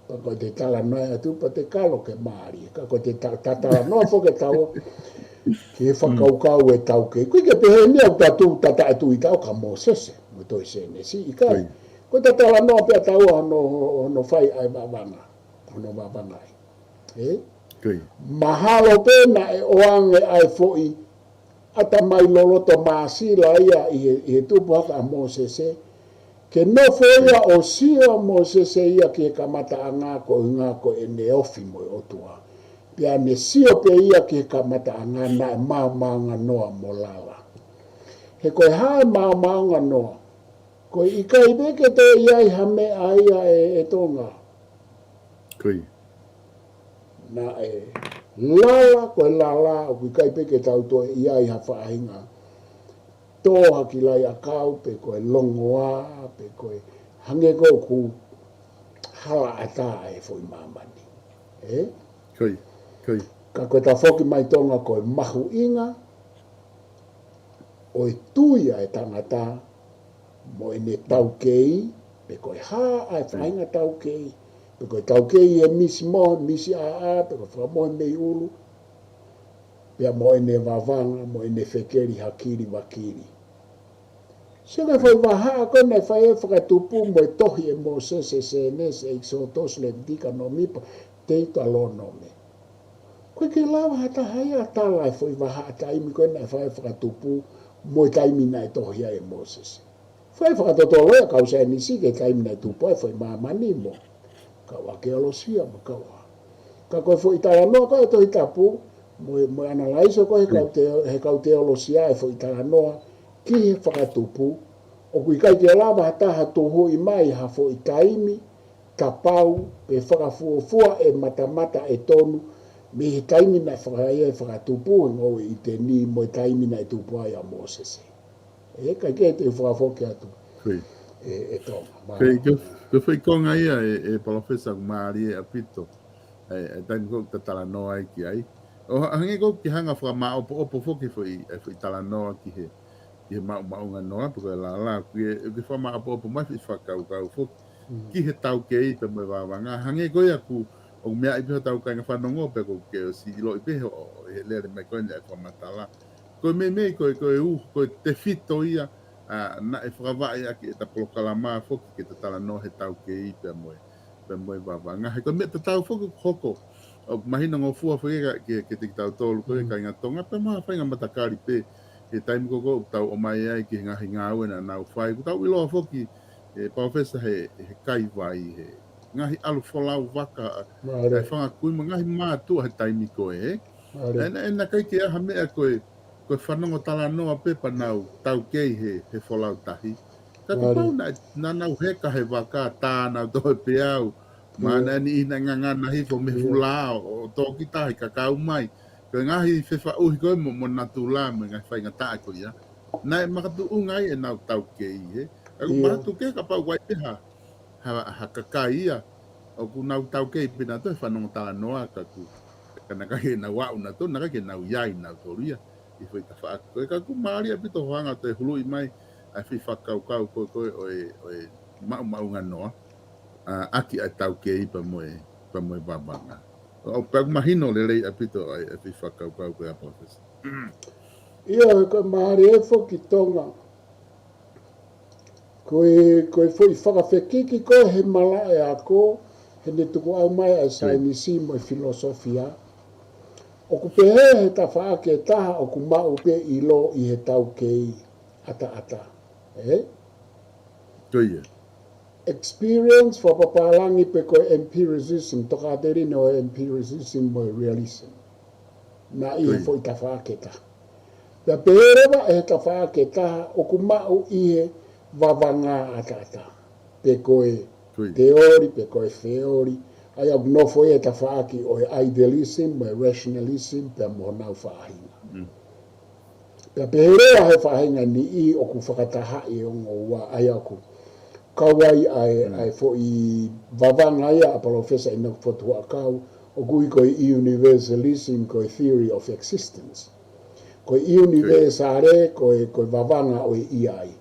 Pea ko ʻete talanoaʻi atu, pea te kalo ke mālie. Ka ko ʻete ta-, ta talanoa foki ʻe taua ki he fakakaukau e taukei. ʻOku ʻikai ke pehē ni ʻoku tau tataʻetui taua kia Mōsese, mo e tohi Sēnesi, ʻikai. Ko ʻeta talanoa pē ʻa taua hono, hono fai ʻa e vavanga, hono vavangaʻi. Ē? Mahalo pē naʻe ʻoange ʻa e foʻi ʻatamai loloto māsila ia ʻi he, ʻi he tupu hake ʻa Mōsese, ke nofo ia ʻo sio ʻa Mōsese ia ki he kamataʻanga koeʻuhinga ko ʻene ofi mo e ʻOtua. Pea ne sio pē ia ki he kamataʻanga naʻe maomaonganoa mo lala. He ko e hā e maomaonganoa? Ko e ʻikai pē ke toe ʻi ai ha meʻa ia ʻe, ʻe Tonga. Naʻe lala, ko e lala, ʻoku ʻikai pē ke tau toe ʻi ai ha faʻahinga tō ha kilai ʻakau, pe ko e longoaʻa, pe ko e hangē ko ē ʻoku hala ʻatā e foʻi māmani. Ē? Ko ia, ko ia. Ka ko e tafoki mai Tonga ko e mahuʻinga ʻo e tui ʻa e tangata mo ʻene taukei, pe ko e hā ʻa e faʻahinga taukei, pe ko e taukei ʻe misi mo, misi ʻāʻā, pe ko e fakamohe mei ʻulu, pea mo ʻene vavanga, mo ʻene fekeli hakili vakili. Sio ki he foʻi vahaʻa ko ē naʻe fai e fakatupu mo e tohi ʻe Mōsese, Sēnesi, ʻEkisoto, Levitiko, Nōmipa, Teutalonome. ʻOku ʻikai ke lava ha taha ia ʻo tala e foʻi vahaʻa taimi ko ē naʻe fai e fakatupu mo e taimi naʻe tohi ai ʻe Mōsese. Fai fakatotolo ia ʻa e kau saienisi ki he taimi naʻe tupu ai e foʻi māmani mo e kau ʻākeolosia mo e kau ʻā. Ka ko e foʻi talanoa ko ē ʻa e Tohi Tapu, mo e, mo e ʻanalaiso ko ē he kau teo-, he kau teolosia e foʻi talanoa ki he fakatupu, ʻoku ʻikai ke lava ha taha ʻo tuhuʻi mai ha foʻi taimi, kapau, pe fakafuofua ʻe matamata ʻe tonu, mei he taimi naʻe fakaʻai ai e fakatupu he ngoue ʻi ʻĪteni mo e taimi naʻe tupu ai ʻa Mōsese. Ē, kae kehe te u fakafoki atu. Ko ia. Ē, ʻe Tonga. Mālō. Ko ia, ko e, ko e foʻi konga ia ē, ē Palōfesa, ʻoku mālie ʻaupito. Ē, ē, taimi ko ē ʻoku ta talanoa ai ki ai. ʻO ha-, hangē ko ē ʻoku ke hanga ʻo fakamāʻopoʻopo foki e foʻi, e foʻi talanoa ki he, ki he maʻumaʻunga noa, pe ko e lala, ʻoku ke, ʻoku ke fakamāʻopoʻopo mai e foʻi fakakaukau foki. Mm. Ki he taukei pea mo e vavanga. Hangē ko ia ʻoku, ʻoku meaʻi pē hotau kāinga fanongo pea ʻoku ke ʻosi ʻiloʻi pē ʻo, ʻo, he lele mai ko eni ʻa e fakamatala. Ko e meimei, ko e, ko e ʻuhi, ko e tefito ia, ʻa, naʻe fakavaʻe ʻaki ʻeta polokalama foki ke ta talanoa he taukei pea mo e, pea mo e vavanga. He ko e meʻa tatau foki ʻoku hoko, ʻoku mahino ngofua foki ia ki, kiate kitautolu ko ē kāinga Tonga, pea mo ha faʻahinga matakali pē, he taimi ko ē ʻoku tau ʻomai ai ki he ngaahi ngāue naʻa nau fai. ʻOku tau ʻiloa foki, ē Palōfesa, he, he kaivai, he ngaahi ʻalu folau vaka, ʻa e fanga kui mo e ngaahi mātuʻa he taimi ko ē. Ē, naʻe, naʻe ʻikai ke ʻi ai ha meʻa ko e, ko e fanongo talanoa pē pea nau taukei he, he folau tahi. Ka kuo pau naʻe, naʻa nau heka he vaka, tā nautolu he peau, mo e niʻihi naʻe ngangana hifo mei he fulao, ʻo tō ki tahi ka kau mai. Ko e ngaahi fefaʻuhi ko ē mo, mo natula, mo e ngaahi faingataʻa ko ia. Naʻe makatuʻunga ai ʻenau taukei, ē. Ka ʻoku mahalo ʻoku ʻikai ke kapau ʻoku ʻi ai pē ha, ha, ha kakai ia ʻoku nau taukei pē nautolu he fanongo talanoa, ka ʻoku, ka naʻe ʻikai ke nau aʻu nautolu, naʻe ʻikai ke nau ʻi ai nautolu ia ʻi he foʻi tafaʻaki ko ē. Ka ʻoku mālie ʻaupito hoʻo hanga ʻo toe huluʻi mai ʻa e foʻi fakakaukau ko ē, ko ē ʻo e, ʻo e maʻumaʻunga noa, ʻa, ʻaki ʻa e taukei pea mo e, pea mo e vavanga. ʻO, pea ʻoku mahino lelei ʻaupito ʻa e, ʻa e foʻi fakakaukau ko ē ʻa Palōfesa. ʻIo, he ko e mālie foki Tonga. Ko e, ko e foʻi fakafekiki ko ē he malaʻe ako, heʻene tukuʻau mai ʻa e saienisi mo e filosofia. ʻOku pehē he tafaʻaki ʻe taha ʻoku maʻu pē ʻilo ʻi he taukei ʻataʻatā. Ē? Ko ia. Experience, fakapapālangi pē ko e empiricism, tokāteline ʻo e empiricism mo e realism. Naʻe ʻi he foʻi tafaʻaki ʻe taha. Pea pehē leva ʻe he tafaʻaki ʻe taha ʻoku maʻu ʻi he vavanga ʻataʻatā. Pe ko e teoli, pe ko e feoli. ʻA ia ʻoku nofo ia he tafaʻaki ʻo e idealism mo e rationalism, pea mo honau faʻahinga. Pea pehē leva ʻe he faʻahinga niʻihi ʻoku fakatahaʻi e ongo ua, ʻa ia ʻoku kau ai ʻa e, ʻa e foʻi vavanga ia ʻa Palōfesa ʻInoke Fotu Huʻakau, ʻoku ui ko e universalism, ko e theory of existence. Ko e ʻunivēsale, ko e, ko e vavanga ʻo e ʻi ai.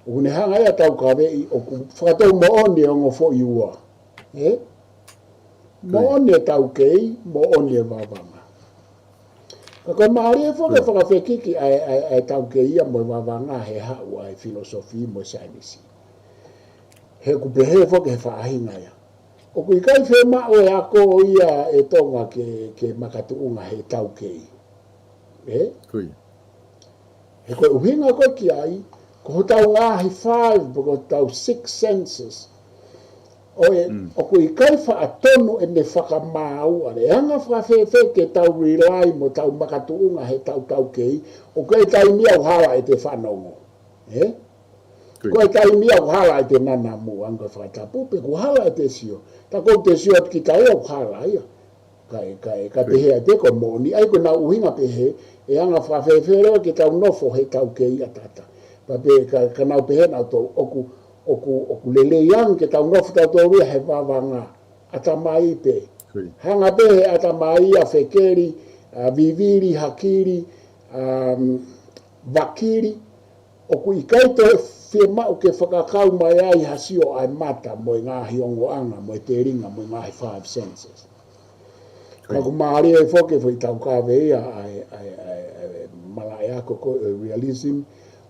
ʻOku ne hanga ia ʻo taukaveʻi ʻoku fakatou moʻoni e ongo foʻi ua. Ē? Moʻoni e taukei, moʻoni e vavanga. Ka ko e mālie foki e fakafekiki ʻa e, ʻa e, ʻa e taukei ia mo e vavanga he haʻu ʻa e filosofia mo e saienisi. He ʻoku pehē foki he faʻahinga ia. ʻOku ʻikai fiemaʻu e ako ia ʻe Tonga ke, ke makatuʻunga he taukei. Ē? Ko ia. He ko e ʻuhinga ko ē ki ai, ko hotau ngaahi five, pe ko hotau six senses. ʻOku ʻikai faʻa tonu ʻene fakamāuʻa, ʻe anga fakafēfē ke tau rely mo tau makatuʻunga he tau taukei, ʻoku ʻi ai e taimi ia ʻoku hala ʻete fanongo. Ē? Ko e taimi ia ʻoku hala ʻete nanamu, anga fakatapu, pe ʻoku hala ʻete sio. Tā ko ʻete sio atu ki tai ʻoku hala ia. Kae, kae, kae pehē ai pē ko e moʻoni, ʻa ia ko ʻenau ʻuhinga pehē, ʻe anga fakafēfē leva ke tau nofo he taukei ʻataʻatā. Pea pē ka, ka nau pehē nautolu ʻoku, ʻoku, ʻoku lelei ange ke tau nofo tautolu ia he vavanga. ʻAtamai pē. Hanga pē he ʻatamai ia fekeli, ʻa, vivili, hakili, ʻa, vakili, ʻoku ʻikai toe fiemaʻu ke fakakau mai ai ha sio ʻa e mata mo e ngaahi ongoʻanga, mo e telinga, mo e ngaahi five senses. Ka ʻoku mālie foki e foʻi taukave ia ʻa e, ʻa e, ʻa e, ʻa e malaʻe ako ko e realism,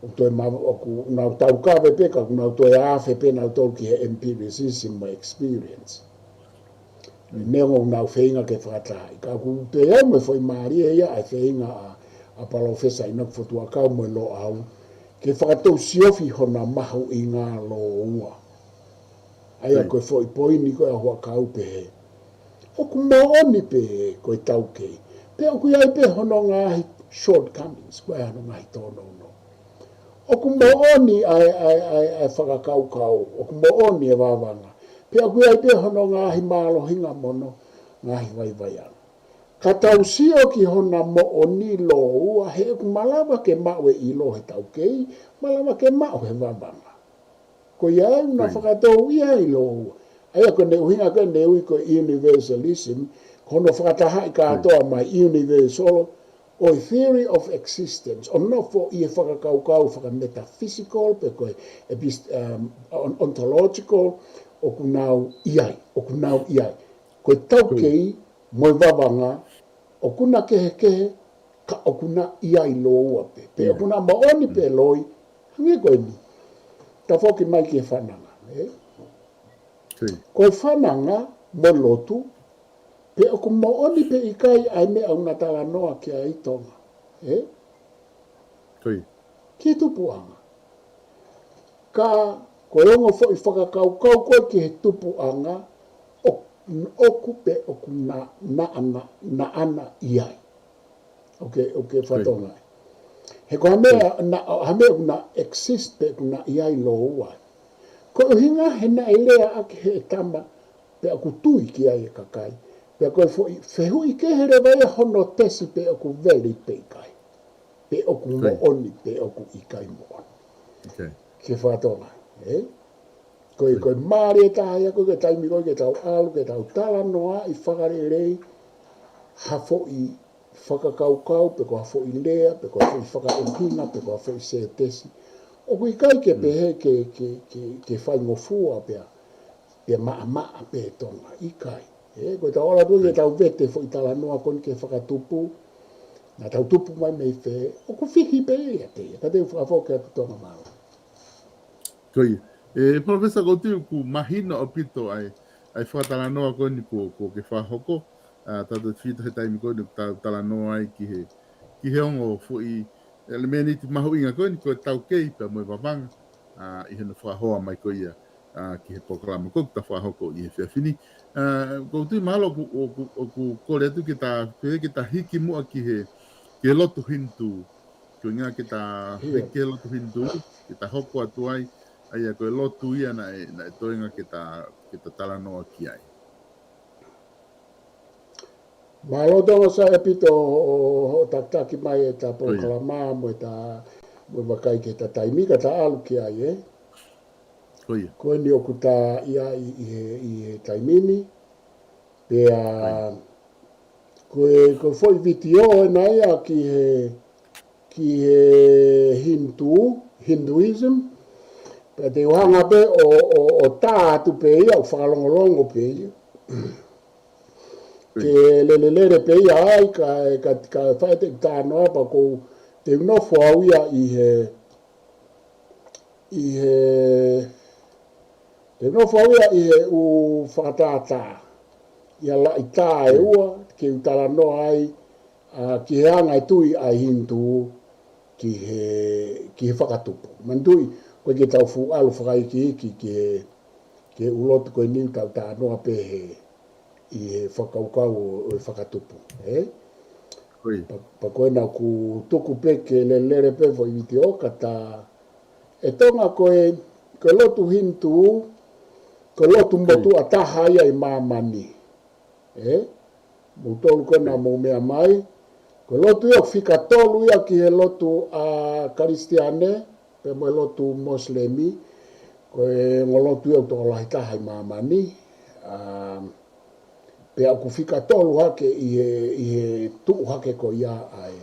ʻoku toe ma-, ʻoku nau taukave pē, ka ʻoku nau toe afe pē nautolu ki he empiricism mo e experience. Neongo ʻoku nau feinga ke fakatahaʻi. Ka ʻoku toe ʻi ai mo e foʻi mālie ia ʻa e feinga ʻa, ʻa Palōfesa ʻInoke Fotu Huʻakau mo e Loʻau, ke fakatousiofi hona mahuʻinga lōua. ʻA ia ko e foʻi poini ko ē ʻa Huʻakau pehē. ʻOku moʻoni pē ko e taukei. Pea ʻoku ʻi ai pē hono ngaahi shortcomings, ko e hono ngaahi tōnounou. ʻOku moʻoni ʻa e, ʻa e, ʻa e, ʻa e fakakaukau, ʻoku moʻoni e vavanga. Pea ʻoku ʻi ai pē hono ngaahi mālohinga mo hono ngaahi vaivaiʻanga. Ka tau sio ki hona moʻoni lōua he ʻoku malava ke maʻu e ʻilo he taukei, malava ke maʻu he vavanga. Ko ia ai ʻoku na fakatou ia ʻi lōua. ʻA ia ko ʻene ʻuhinga ko ʻene ui ko e universalism, ko hono fakatahaʻi kātoa mai universal, ʻo e theory of existence, ʻo nofo ʻi he fakakaukau fakametaphysical, pe ko e epist-, um, on-, ontological, ʻoku nau ʻi ai, ʻoku nau ʻi ai. Ko e taukei, mo e vavanga, ʻoku na kehekehe, ka ʻoku na ʻi ai lōua pē. Pea ʻoku na moʻoni pē loi, hangē ko eni. Tafoki mai ki he fananga, ē? Ko e fananga mo e lotu, pe ʻoku moʻoni pe ʻikai ʻa e meʻa ʻoku na talanoa ki ai ʻi Tonga, ē? Ki he tupuʻanga. Ka ko e ongo foʻi fakakaukau ko ē ki he tupuʻanga, ʻo-, ʻoku pe ʻoku na, naʻa na, naʻa na ʻi ai. ʻOku ke, ʻoku ke fakatonga ai. He ko ha meʻa, na, ha meʻa ʻoku na exist pe ʻoku na ʻi ai lōua. Ko e ʻuhinga he naʻe lea ʻaki he tama, pea ʻoku tui ki ai e kakai. Pea ko e foʻi, fehuʻi kehe leva ia hono tesi pe ʻoku valid pe ʻikai. Pe ʻoku moʻoni, pe ʻoku ʻikai moʻoni. Ke fakatonga, ē? Ko e, ko e mālie taha ia ko e taimi ko ē ke tau ʻalu, ke tau talanoaʻi fakalelei, ha foʻi fakakaukau, pe ko ha foʻi lea, pe ko ha foʻi fakaʻuhinga, pe ko ha foʻi sētesi. ʻOku ʻikai ke pehē ke, ke, ke, ke faingofua pea, pea maʻamaʻa pē Tonga, ʻikai. Ē, ko e tau ala tuʻu ke tau vete foʻi talanoa ko eni ki he fakatupu, naʻa tau tupu mai mei fē, ʻoku fihi pē ia te ia, ka te u fakafoki atu Tonga mālō. Ko ia. ʻE, Professor, ʻoku ou tui ʻoku mahino ʻaupito ʻa e, ʻa e fakatalanoa ko eni kuo, kuo ke fakahoko, ʻa, tau toe fita he taimi ko eni ta-, talanoa ai ki he, ki he ongo foʻi ʻelemēniti mahuʻinga ko eni ko e taukei pea mo e vavanga, ʻa, ʻi hono fakahoa mai ko ia, ʻa, ki he polokalama ko ē kuo ta fakahoko ʻi he efiafi ni. ʻA, ʻoku ou tui mahalo ʻoku, ʻoku, ʻoku kole atu ke ta, ke, ke ta hiki muʻa ki he, ki he lotu Hinitū. Ko e ʻuhinga ke ta hiki ki he lotu Hinitū, ke ta hoko atu ai, ʻa ia ko e lotu ia naʻe, naʻe toenga ke ta, ke ta talanoa ki ai. Mālō Tonga Sā ʻaupito hoʻo, hoʻo takitaki mai ʻeta polokalama mo ʻeta, mo e vakai ki heʻeta taimi ka ta ʻalu ki ai, ē? Ko ia. Ko eni ʻoku ta ʻi ai ʻi he, ʻi he taimi ni. Pea, ko e, ko e foʻi vitiō ena ia ki he, ki he Hinitū, Hinduism. Pea te u hanga pē ʻo, ʻo, ʻo tā atu pē ia, ʻo fakalongolongo pē ia. Ke lelelele pē ia ai, ka, ka, ka fai ʻete talanoa pea ʻoku ou, te u nofo au ia ʻi he, ʻi he, te u nofo au ia ʻi he ʻū fakatātā. ʻI he laʻitā ʻe ua, ke u talanoa ai, ʻa, ki he anga e tui ʻa e Hinitū, ki he, ki he fakatupu. Manatuʻi, ko e ke tau fuʻu ʻalu fakaikiiki ki he, ki he ʻū lotu ko eni ʻoku tau talanoa pē he, ʻi he fakakaukau ʻo, ʻo e fakatupu, ē? Pea, pea ko ena ʻoku tuku pē ke lelelele pē foʻi vitiō ka ta, ʻe Tonga ko e, ko e lotu Hinitū, ko e lotu motuʻa taha ia ʻi māmani. Ē? Mou tolu ko ena mou meʻa mai. Ko e lotu ia ʻoku fika tolu ia ki he lotu ʻa Kalisitiane, pea mo e lotu Mosilemi, ko e ongo lotu ia ʻoku tokolahi taha ʻi māmani, ā, pea ʻoku fika tolu hake ʻi he, ʻi he tuʻu hake ko ia ʻa e,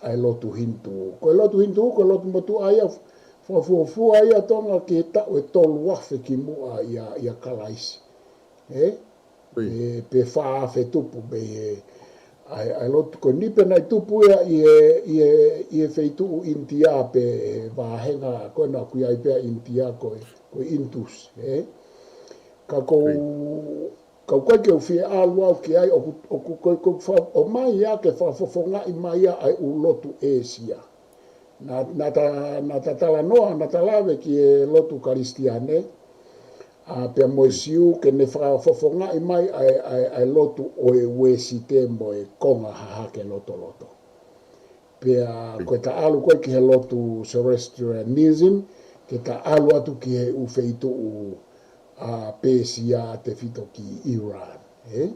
ʻa e lotu Hinitū. Ko e lotu Hinitū, ko e lotu motuʻa ia, fakafuofua ia Tonga ki he taʻu ʻe tolu afe kimuʻa ʻia, ʻia Kalaisi. Ē? Ui. Ē, pe fā afe tupu pe he, ʻa e, ʻa e lotu ko eni pē naʻe tupu ia ʻi he, ʻi he, ʻi he feituʻu ʻInitia pe he vāhenga ko ena ʻoku ʻi ai pē ʻa ʻInitia ko e, ko e Indus, ē? Ka ko u, Ui. ka u ʻikai ke u fie ʻalu au ki ai, ʻoku, ʻoku, ko, ko fa-, ʻomai ia ke fakafofongaʻi mai ia ʻa e ʻū lotu ʻĒsia. Naʻa, naʻa ta, naʻa ta talanoa, naʻa ta lave ki he lotu Kalisitiane, ʻa, pea mo e Siu ke ne fakafofongaʻi mai ʻa e, ʻa e, ʻa e lotu ʻo e Uēsite mo e konga hahake lotoloto. Pea ko e ta ʻalu ko ē ki he lotu Zoroastrianism, ke ta ʻalu atu ki he ʻū feituʻu, ʻa, Pēsia tefito ki Iran, ē?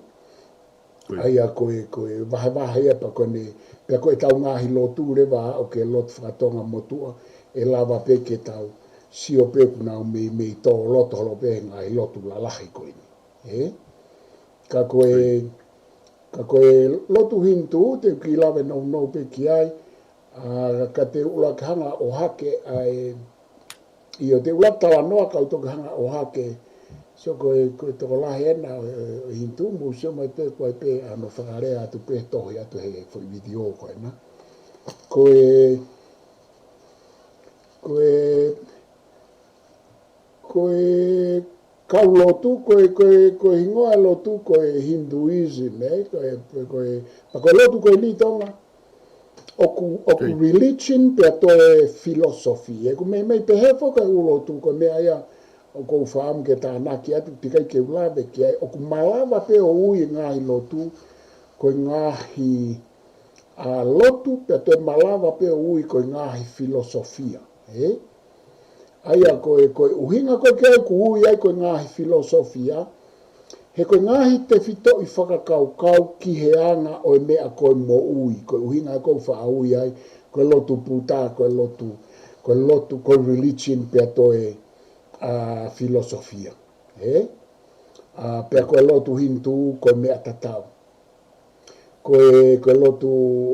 ʻA ia ko e, ko e vahevahe ia pea ko eni, pea ko e tau ngaahi lotu leva ʻoku ke lotu fakatonga motuʻa, ʻe lava pē ke tau sio pē ʻoku nau meimei tō loto holo pē he ngaahi lotu lalahi ko eni. Ē? Ka ko e, ka ko e lotu Hinitū, te u kiʻi lave nounou pē ki ai, ʻa, ka te u ʻuluaki hanga ʻo hake ʻa e, ʻio te u ʻuluaki talanoa ka u toki hanga ʻo hake. So ko e, ko e tokolahi ena ʻo e, ʻo e Hinitū, mou sio mai pē ko e pē ʻa hono fakalea atu pē tohi atu he foʻi vitiō ko ena. Ko e, ko e, ko e kau lotu, ko e, ko e, ko e hingoa lotu, ko e Hinduism, ē? Ko e, ko e, ko e, pea ko e lotu ko eni Tonga, ʻoku, ʻoku Ui. religion pea toe philosophy. ʻOku meimei pehē foki ʻa e ʻū lotu, ko e meʻa ia ʻoku ou fakaʻamu ke tānaki atu, teʻeki ai ke u lave ki ai, ʻoku malava pē ʻo ui e ngaahi lotu, ko e ngaahi, ʻa, lotu, pea toe malava pē ʻo ui ko e ngaahi filosofia, ē? ʻA ia ko e, ko e ʻuhinga ko ē ke ʻai ʻoku ui ai ko e ngaahi filosofia, he ko e ngaahi tefitoʻi fakakaukau ki he anga ʻo e meʻa ko e moʻui, ko e ʻuhinga ʻoku ou faʻa ui ai, ko e lotu Puta, ko e lotu, ko e lotu, ko e religion pea toe, ʻa, filosofia. Ē? ʻA, pea ko e lotu Hinitū, ko e meʻa tatau. Ko e, ko e lotu,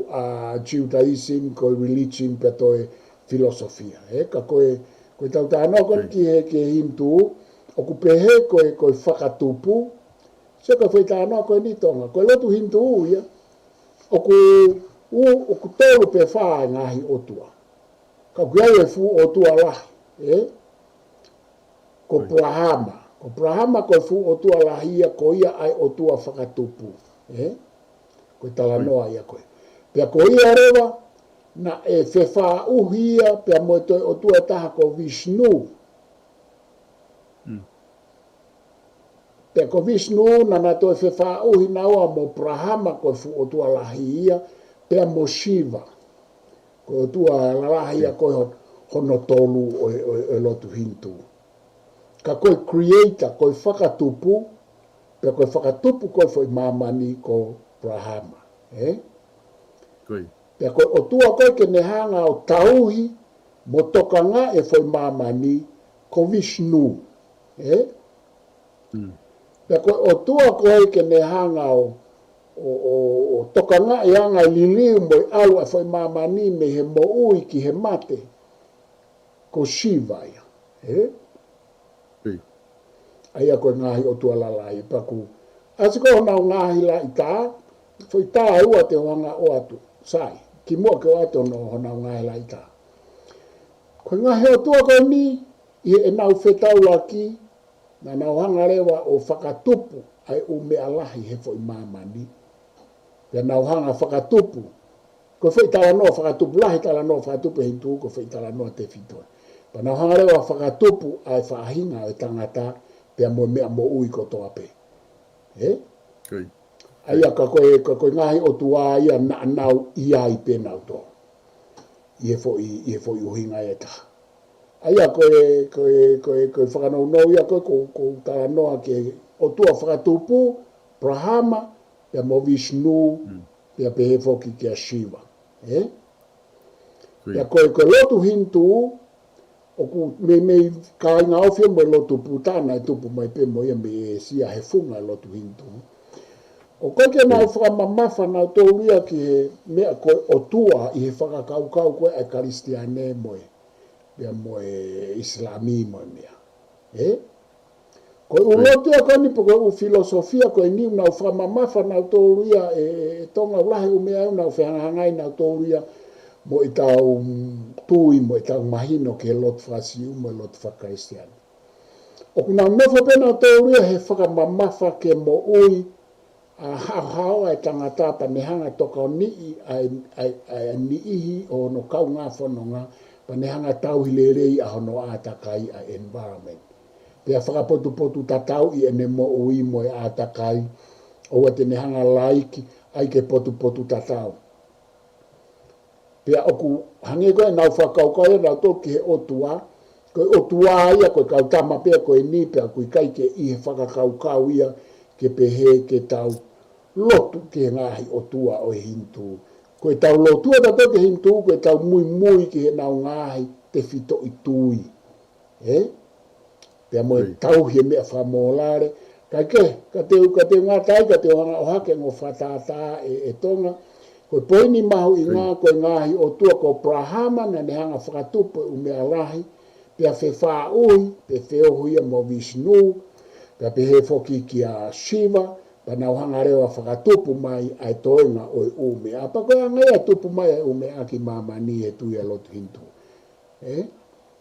ʻa, Judaism, ko e religion pea toe filosofia. Ē? Ka ko e, ko e tau talanoa ko eni ki he, ki he Hinitū, ʻoku pehē ko e, ko e fakatupu, so ko e foʻi talanoa ko eni Tonga, ko e lotu Hinitū ia, ʻoku, ʻū, ʻoku tolu pe fā e ngaahi ʻotua. Ka ʻoku ʻi ai e fuʻu ʻotua lahi, ē? Ko Brahma. Ko Brahma ko e fuʻu ʻotua lahi ia, ko ia ʻa e ʻotua fakatupu, ē? Ko e talanoa ia ko ē. Pea ko ia leva, naʻe fefaʻuhi ia, pea mo e toe ʻotua ʻe taha ko Vishnu. Pea ko Vishnu naʻa na toe fefaʻuhi naua mo Brahma ko e fuʻu ʻotua lahi ia, pea mo Shiva. Ko e ʻotua lalahi ia ko e hon-, hono tolu ʻo e, ʻo e, ʻo e lotu Hinitū. Ka ko e creator, ko e fakatupu, pea ko e fakatupu ko e foʻi māmani ko Brahma. Ē? Pea ko e ʻotua ko ē ke ne hanga ʻo tauhi, mo tokangaʻi e foʻi māmani, ko Vishnu. Ē? Pea ko e ʻotua ko ē ke ne hanga ʻo, ʻo, ʻo, ʻo tokangaʻi anga e liliu mo e ʻalu ʻa e foʻi māmani mei he moʻui ki he mate, ko Shiva ia. Ē? ʻA ia ko e ngaahi ʻotua lalahi paku. ʻAsi ko honau ngaahi laʻitā, foʻi tā ʻe ua te u hanga ʻoatu. Sai, kimuʻa ke ʻoatu hono, honau ngaahi laʻitā. Ko e ngaahi ʻotua ko eni, ʻi heʻenau fetaulaki, naʻa nau hanga leva ʻo fakatupu ʻa e ʻū meʻa lahi he foʻi māmani. Pea nau hanga fakatupu. Ko e foʻi talanoa fakatupu lahi, talanoa fakatupu ʻe Hinitū, ko e foʻi talanoa tefito. Pea nau hanga leva fakatupu ʻa e faʻahinga ʻo e tangata, pea mo e meʻa moʻui kotoa pē. Ē? ʻA ia ka ko e, ka ko e ngaahi ʻotua ia naʻa nau ʻi ai pē nautolu. ʻI he foʻi, ʻi he foʻi ʻuhinga ʻe taha. ʻA ia ko e, ko e, ko e, ko e fakanounou ia ko e, ko, ko e talanoa ki he ʻotua fakatupu, Brahma, pea mo Vishnu, pea pehē foki kia Shiva. Ē? Pea ko e, ko e lotu Hinitū, ʻoku meimei kāinga ofi mo e lotu Puta naʻe tupu mai pē mo ia mei ʻĒsia he funga e lotu Hinitū. ʻOku ʻikai ke nau fakamamafa nautolu ia ki he meʻa ko e ʻOtua ʻi he fakakaukau ko ē ʻa e Kalisitiane mo e, pea mo e ʻIsilami mo e meʻa. Ē? Ko e ʻū lotu ia ko eni pe ko e ʻū filosofia ko eni ʻoku nau fakamamafa nautolu ia ʻe, ʻe Tonga, ʻoku lahi e ʻū meʻa ʻoku nau fehangahangai nautolu ia mo ʻetau tui, mo ʻetau mahino ki he lotu faka-Siu mo e lotu faka-Kalisitiane. ʻOku nau nofo pē nautolu ia he fakamamafa ke moʻui ʻa haohaoa e tangata pea ne hanga tokoniʻi ʻa e, ʻa e, ʻa e niʻihi ʻo hono kaungā fononga, pea ne hanga tauhi lelei ʻa hono ʻātakai, ʻa e environment. Pea fakapotupotutatauʻi ʻene moʻui mo e ʻātakai, ʻoua te ne hanga laiki ai ke potupotutatau. Pea ʻoku hangē ko ē ʻenau fakakaukau ia nautolu ki he ʻOtua, ko e ʻOtua ia ko e kau tama pē ko eni, pea ʻoku ʻikai ke ʻi he fakakaukau ia ke pehē ke tau lotu ki he ngaahi ʻotua ʻo e Hinitū. Ko ʻetau lotu ʻatautolu ki he Hinitū, ko ʻetau muimui ki heʻenau ngaahi tefitoʻi tui. Ē? Pea mo e tauhi e meʻa fakamōlale. Kae kehe, ka te u, ka te u ngata ai, ka te u hanga ʻo ʻohake e ongo fakatātā ē, ʻe Tonga. Ko e poini mahuʻinga, ko e ngaahi ʻotua ko ʻApalahama naʻa ne hanga fakatupu e ʻū meʻa lahi, pea fefaʻuhi, pe feohi ia mo Vishnu, pea pehē foki kia Shiva, pea nau hanga leva fakatupu mai ʻa e toenga ʻo e ʻū meʻa. Pea ko e anga ia e tupu mai ʻa e ʻū meʻa ki māmani he tui ʻa e lotu Hinitū. Ē?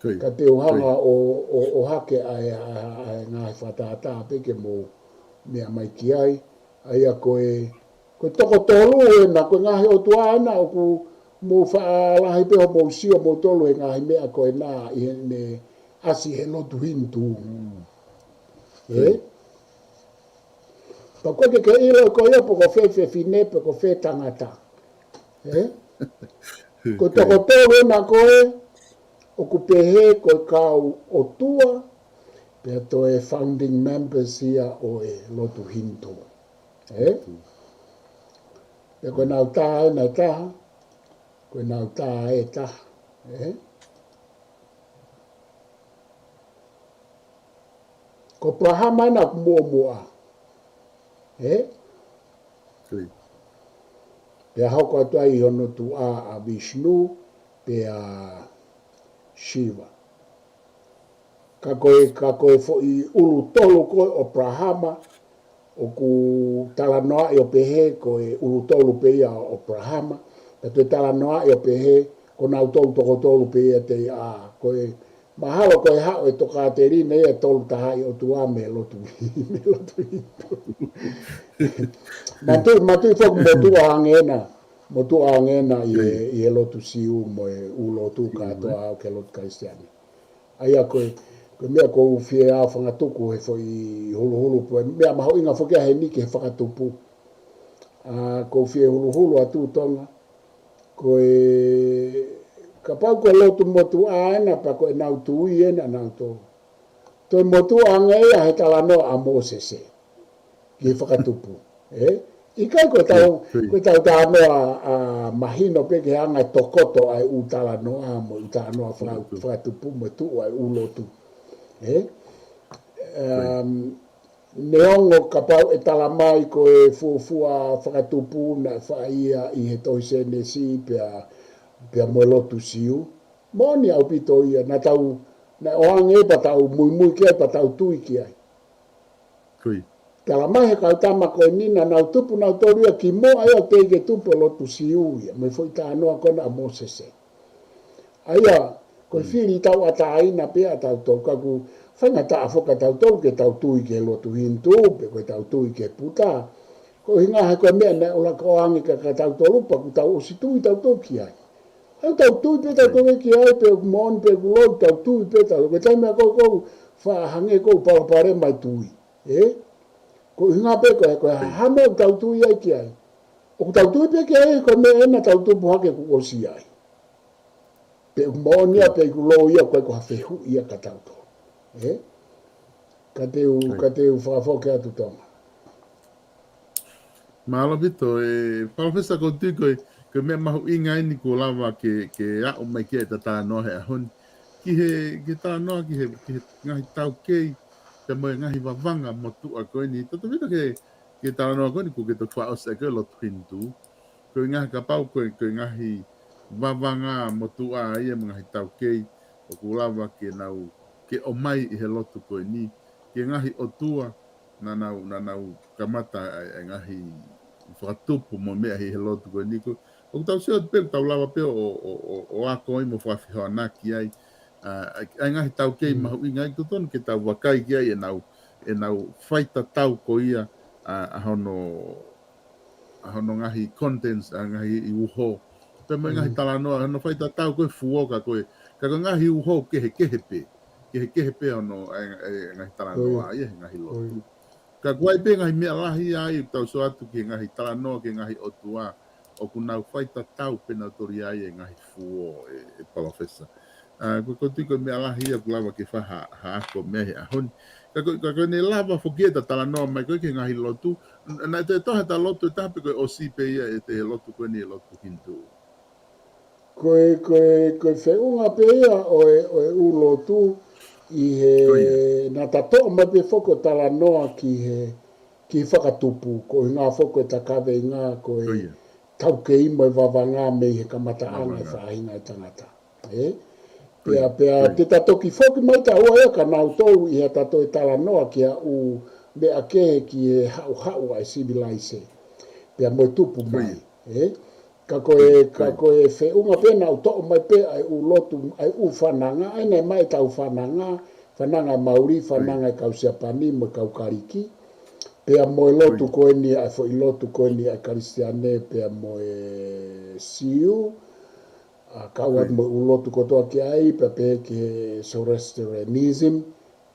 Ka te u hanga ʻo, ʻo, ʻohake ʻa e, ʻa e, ʻa e ngaahi fakatātā pē ke mou meʻa mai ki ai. ʻA ia ko e, ko e toko tolu ena, ko e ngaahi ʻotua ena ʻoku mou faʻa lahi pē hoʻomou sio moutolu he ngaahi meʻa ko ena ʻi heʻene ʻasi he lotu Hinitū. Ē? Pea ʻoku ʻikai ke ke ʻilo ko ia pe ko fē fefine, pe ko fē tangata. Ē? Ko e toko tolu ena ko ē, ʻoku pehē ko e kau ʻotua, pea toe founding members ia ʻo e lotu Hinitū. Ē? Pea ko ʻenau tā ena ʻe taha, ko ʻenau tā ʻe taha. Ē? Ko ʻApalahama ena ʻoku muʻomuʻa. Ē? Pea hoko atu ai ʻi hono tuʻa ʻa Vishnu, pea Shiva. Ka ko e, ka ko e foʻi ʻulu tolu ko ē ʻo ʻApalahama, ʻoku talanoaʻi ʻo pehē ko e ʻulu tolu pē ia ʻo ʻApalahama, pea toe talanoaʻi ʻo pehē ko nautolu toko tolu pē ia te ia, ko e mahalo ko e haʻu e tokāteline ia ʻe tolu taha ʻi ʻOtua mei he lotu, mei he lotu Hinitū. Matuʻi, matuʻi foki motuʻa ange ena, motuʻa ange ena ʻi he, ʻi he lotu Siu mo e ʻū lotu kātoa ʻo aʻu ki he lotu Kalisitiane. ʻA ia ko e, ko e meʻa ʻoku ou fie ʻā fangatuku he foʻi huluhulu pe ko e meʻa mahuʻinga foki ʻa heni ki he fakatupu. ʻA, ʻoku ou fie huluhulu atu Tonga. Ko e, kapau ko e lotu motuʻa ena pea ko ʻenau tui ena nautolu. Toe motuʻa ange ia he talanoa ʻa Mōsese ki he fakatupu. Ē? ʻIkai ko ʻetau, ko ʻetau talanoa ʻa mahino pē ki he anga e tokoto ʻa e ʻū talanoa mo e ʻū talanoa faka-, fakatupu mo e tuʻu ʻa e ʻū lotu. Ē? Um, neongo kapau ʻe tala mai ko e fuofua fakatupu naʻe fai ia ʻi he tohi Sēnesi pea, pea mo e lotu Siu. Moʻoni ʻaupito ia, naʻa tau, naʻe ʻoange pea tau muimui ki ai, pea tau tui ki ai. Tala mai he kau tama ko eni naʻa nau tupu nautolu ia kimuʻa ia ʻo teʻeki ke tupu e lotu Siu ia, mo e foʻi talanoa ko ena ʻa Mōsese. ʻA ia, ko e fili tauʻatāina pē ʻa tautolu, ka ʻoku faingataʻa foki ʻa tautolu ke tau tui ki he lotu Hinitū, pe ko ʻetau tui ki he Puta. Ko e ʻuhinga he ko e meʻa naʻe ʻuluaki ʻoange kia, kia tautolu, pea kuo tau ʻosi tui tautolu ki ai. ʻOku tau tui pē tautolu ki ai, pe ʻoku moʻoni pe ʻoku loi, tau tui pē tautolu. Ko e taimi ʻoku ou faʻa hangē ʻoku ou palopalema e tui. Ē? Ko e ʻuhinga pē ko e, ko e hā e meʻa ʻoku tau tui ai ki ai. ʻOku tau tui pē ki ai, ko e meʻa ena tau tupu hake kuo ʻosi ai. Pe ʻoku moʻoni ia, pe ʻoku loi ia, ko e, ko ha fehuʻi ia kia tautolu. Ē? Ka te u, ka te u fakafoki atu Tonga. Mālō ʻaupito, ē, Palōfesa, ʻoku ou tui ko e, ko e meʻa mahuʻinga eni kuo lava ke, ke aʻu mai ki ai ʻeta talanoa he ʻaho ni. ki he, ki he talanoa, ki he, ki he ngaahi taukei, pea mo e ngaahi vavanga motuʻa ko eni. Tautefito ki he, ki he talanoa ko eni, kuo ke toki fakaʻosi ʻaki e lotu Hinitū. Ko e ngaahi kapau, ko e, ko e ngaahi vavanga motuʻa ia mo e ngaahi taukei, ʻoku lava ke nau, ke ʻomai ʻi he lotu ko eni, ki he ngaahi ʻotua, naʻa nau, naʻa nau kamata ʻa e, ʻa e ngaahi fakatupu mo e meʻa ʻi he lotu ko eni ko. ʻOku tau sio atu pē, tau lava pē ʻo, ʻo, ʻo, ʻo ako ai mo fakafehoanaki ai, ʻa, ʻa, ʻa e ngaahi taukei mahuʻinga ai, totonu ke tau vakai ki ai ʻenau, ʻenau faitatau ko ia, ʻa, ʻa hono, ʻa hono ngaahi contents, ʻa e ngaahi uho. Pea mo e ngaahi talanoa, hono faitatau ko e fuo ka ko e, ka ko e ngaahi uho kehekehe pē. Kehekehe pē hono, ʻa e, ʻa e ngaahi talanoa ia he ngaahi lotu. Ka ko e pē ngaahi meʻa lahi ai, tau sio atu ki he ngaahi talanoa, ki he ngaahi ʻotua, ʻoku nau faitatau pē nautolu ia ʻi he ngaahi fuo ʻe, ʻe Palōfesa. ʻA, ko, ko e tui ko e meʻa lahi ia ʻoku lava ke fai ha, ha ako mei he ʻaho ni. Ka ko, ka ko ʻene lava foki ʻeta talanoa mai ko ē ki he ngaahi lotu, n-, naʻe toe tohi ʻeta lotu ʻe taha pe ko e ʻosi pē ia ʻete lotu ko eni e lotu Hinitū. Ko e, ko e, ko e feʻunga pē ia ʻo e, ʻo e ʻū lotu ʻi he naʻa ta toʻo mai pē foki ʻo talanoa ki he, ki he fakatupu, ko e ʻuhinga foki ʻeta kaveinga, ko e taukei mo e vavanga mei he kamataʻanga e faʻahinga e tangata. ʻE? Pea, pea te ta toki foki mai taua ia kia nautolu ʻi heʻeta toe talanoa ki he ʻū meʻa kehe ki he haʻuhaʻu ʻa e sivilaise. Pea mo e tupu mai. ʻE? Ka ko e, ka ko e feʻunga pē naʻa ku toʻo mai pē ʻa e ʻū lotu, ʻa e ʻū fananga, ʻa ia naʻe maʻu ʻetau fananga, fananga ʻa Mauli, fananga ʻa e kau Siapani mo e kau Kalisi. Pea mo e lotu ko eni, ʻa e foʻi lotu ko eni ʻa e Kalisitiane, pea mo e Siu, ʻa, kau atu mo e ʻū lotu kotoa ki ai, pea pehē ki he Zoroastrianism,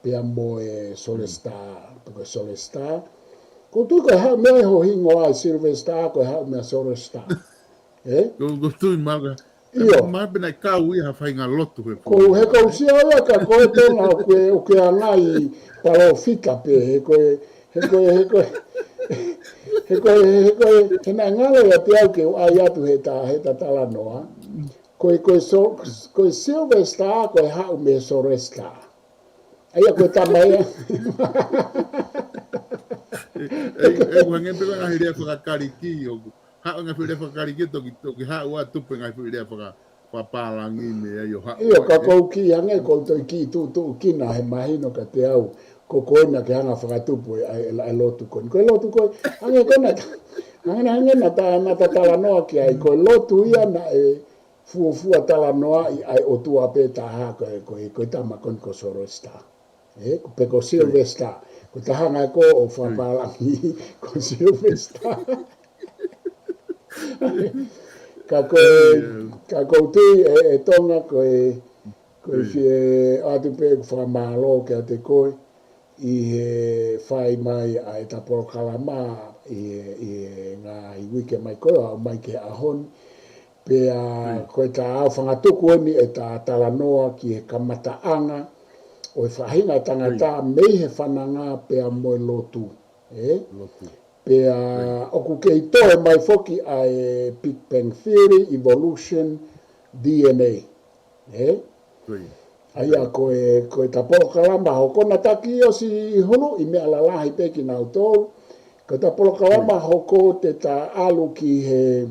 pea mo e Solestar, pe ko e Solestar. Ko u tui ko e haʻu mei ai ho hingoa ʻa e Sylvester, ko e haʻu mei a Solestar. ʻE? Ko, ko u tui mau ka. ʻIo. Mau pē naʻe kau ia ha faʻahinga lotu he ko, he ko u sio ia ka ko e tōna ʻoku ke, ʻoku ke ʻangai palōfita pē, he ko e, he ko e, he ko e, he ko e, he ko e, he naʻe ngalo ia te au ke u ʻai atu heʻeta, heʻeta talanoa. Ko e, ko e so, ko e Sylvester, ko e haʻu mei Solestar. ʻA ia ko e tama ia. ʻE, ʻe, ʻe, ʻoku hangē pē ko e ngaahi lea fakaKalisi, ʻoku haʻu ngaahi lea fakaKalisi, toki, toki haʻu atu pē ngaahi lea faka, fakapālangi mei ai ʻo haʻu. ʻIo, ka ko u kiʻi hangē, ko u toe kiʻi tuʻutuʻu kina he mahino kiate au, ko koe naʻa ke hanga fakatupu ʻa e, ʻa e lotu ko eni. Ko e lotu ko ē, hangē ko ē naʻa ta, hangē, hangē naʻa ta, naʻa ta talanoa ki ai, ko e lotu ia naʻe fuofua talanoaʻi ʻa e ʻotua pē taha ko e, ko e, ko e tama ko eni ko Solestar. ʻE, ko, pe ko Sylvester. Ko e taha ngaahi ko ʻo fakapālangi ko Sylvester. Ka ko e, ka ko u tui ʻe, ʻe Tonga ko e, ko e fie ʻoatu pē ʻeku fakamālō kiate koe ʻi he fai mai ʻa ʻeta polokalama ʻi he, ʻi he ngaahi uike mai ko ē ʻo aʻu mai ki he ʻaho ni. Pea ko ʻeta ʻaofangatuku eni ʻeta talanoa ki he kamataʻanga ʻo e faʻahinga tangata mei he fananga pea mo e lotu. ʻE? Pea ʻoku kei toe mai foki ʻa e Big Bang Theory, Evolution, D N A. ʻE? ʻA ia ko e, ko ʻeta polokalama hoko naʻa ta kiʻi ʻosi huluʻi meʻa lalahi pē kinautolu. Ko ʻeta polokalama hoko te ta ʻalu ki he,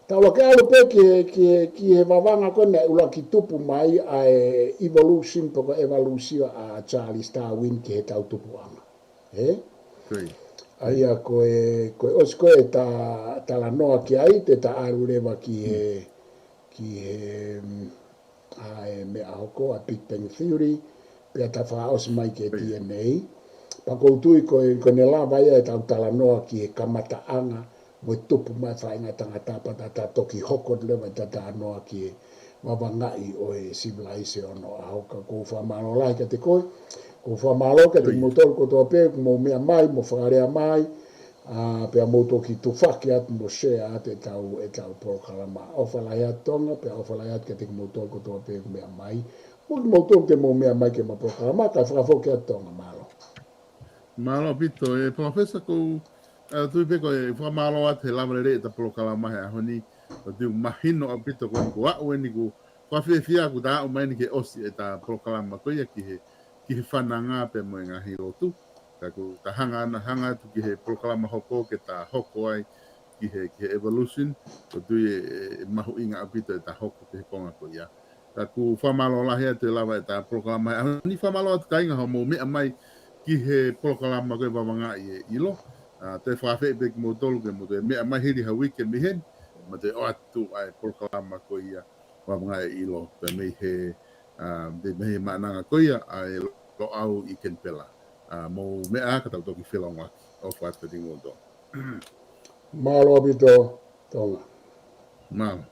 ta ʻuluaki ʻalu pē ki he, ki he, ki he vavanga ko ē naʻe ʻuluaki tupu mai ʻa e evolution pe ko e evolution ʻa Charles Darwin ki heʻetau tupuʻanga. ʻE? ʻA ia ko e, ko e ʻosi ko ē ʻeta talanoa ki ai, te ta ʻalu leva ki he, ki he, mm, ʻa e meʻa hoko ʻa Big Bang Theory, pea ta fakaʻosi mai ki he D N A. Pea ko u tui ko e, ko ʻene lava ia ʻetau talanoa ki he kamataʻanga, mo e tupu mai faʻahinga tangata pea ta, ta toki hoko leva ʻeta talanoa ki he vavangaʻi ʻo e sivilaise ʻo onoʻaho. Ka ko u fakamālō lahi kiate koe, ko u fakamālō kiate kimoutolu kotoa pē, ʻoku mou meʻa mai, mo fakalea mai, ʻa, pea mou toki tufaki atu mo share atu ʻetau, ʻetau polokalama. ʻOfa lahi atu Tonga, pea ʻofa lahi atu kiate kimoutolu kotoa pē ʻoku meʻa mai. Mo kimoutolu te mou meʻa mai ki heʻema polokalama, kae fakafoki atu Tonga, mālō. Mālō ʻaupito, ʻe Palōfesa, ko u, ʻe, tui pē ko e fakamālō atu he lava lelei ʻeta polokalama he ʻaho ni, ʻo tui mahino ʻaupito ko eni ko aʻu eni kuo fakafiefia ʻoku ta aʻu mai eni ke ʻosi ʻeta polokalama ko ia ki he, ki he fananga pea mo e ngaahi lotu. Ka ʻoku ta hanga ana, hanga atu ki he polokalama hoko ke ta hoko ai ki he, ki he evolution, ʻoku ou tui ʻe, ʻe, ʻe mahuʻinga ʻaupito ʻeta hoko ki he konga ko ia. Ka ʻoku fakamālō lahi atu ʻe lava ʻeta polokalama he ʻaho ni, fakamālō atu kāinga hoʻomou meʻa mai ki he polokalama ko e Vavangaʻi e ʻIlo. ʻA, toe fakaafeʻi pē kimoutolu ke mou toe meʻa mai hili ha uike mei heni, mo e toe ʻoatu ʻa e polokalama ko ia Vavangaʻi e ʻIlo, pea mei he, ʻa, mei, mei he maʻananga ko ia ʻa e Loʻau ʻi Kenipela. ʻA, mou meʻa ka tau toki felōngoaki. ʻOfa atu kiate kimoutolu. Mālō ʻaupito, Tonga. Mālō.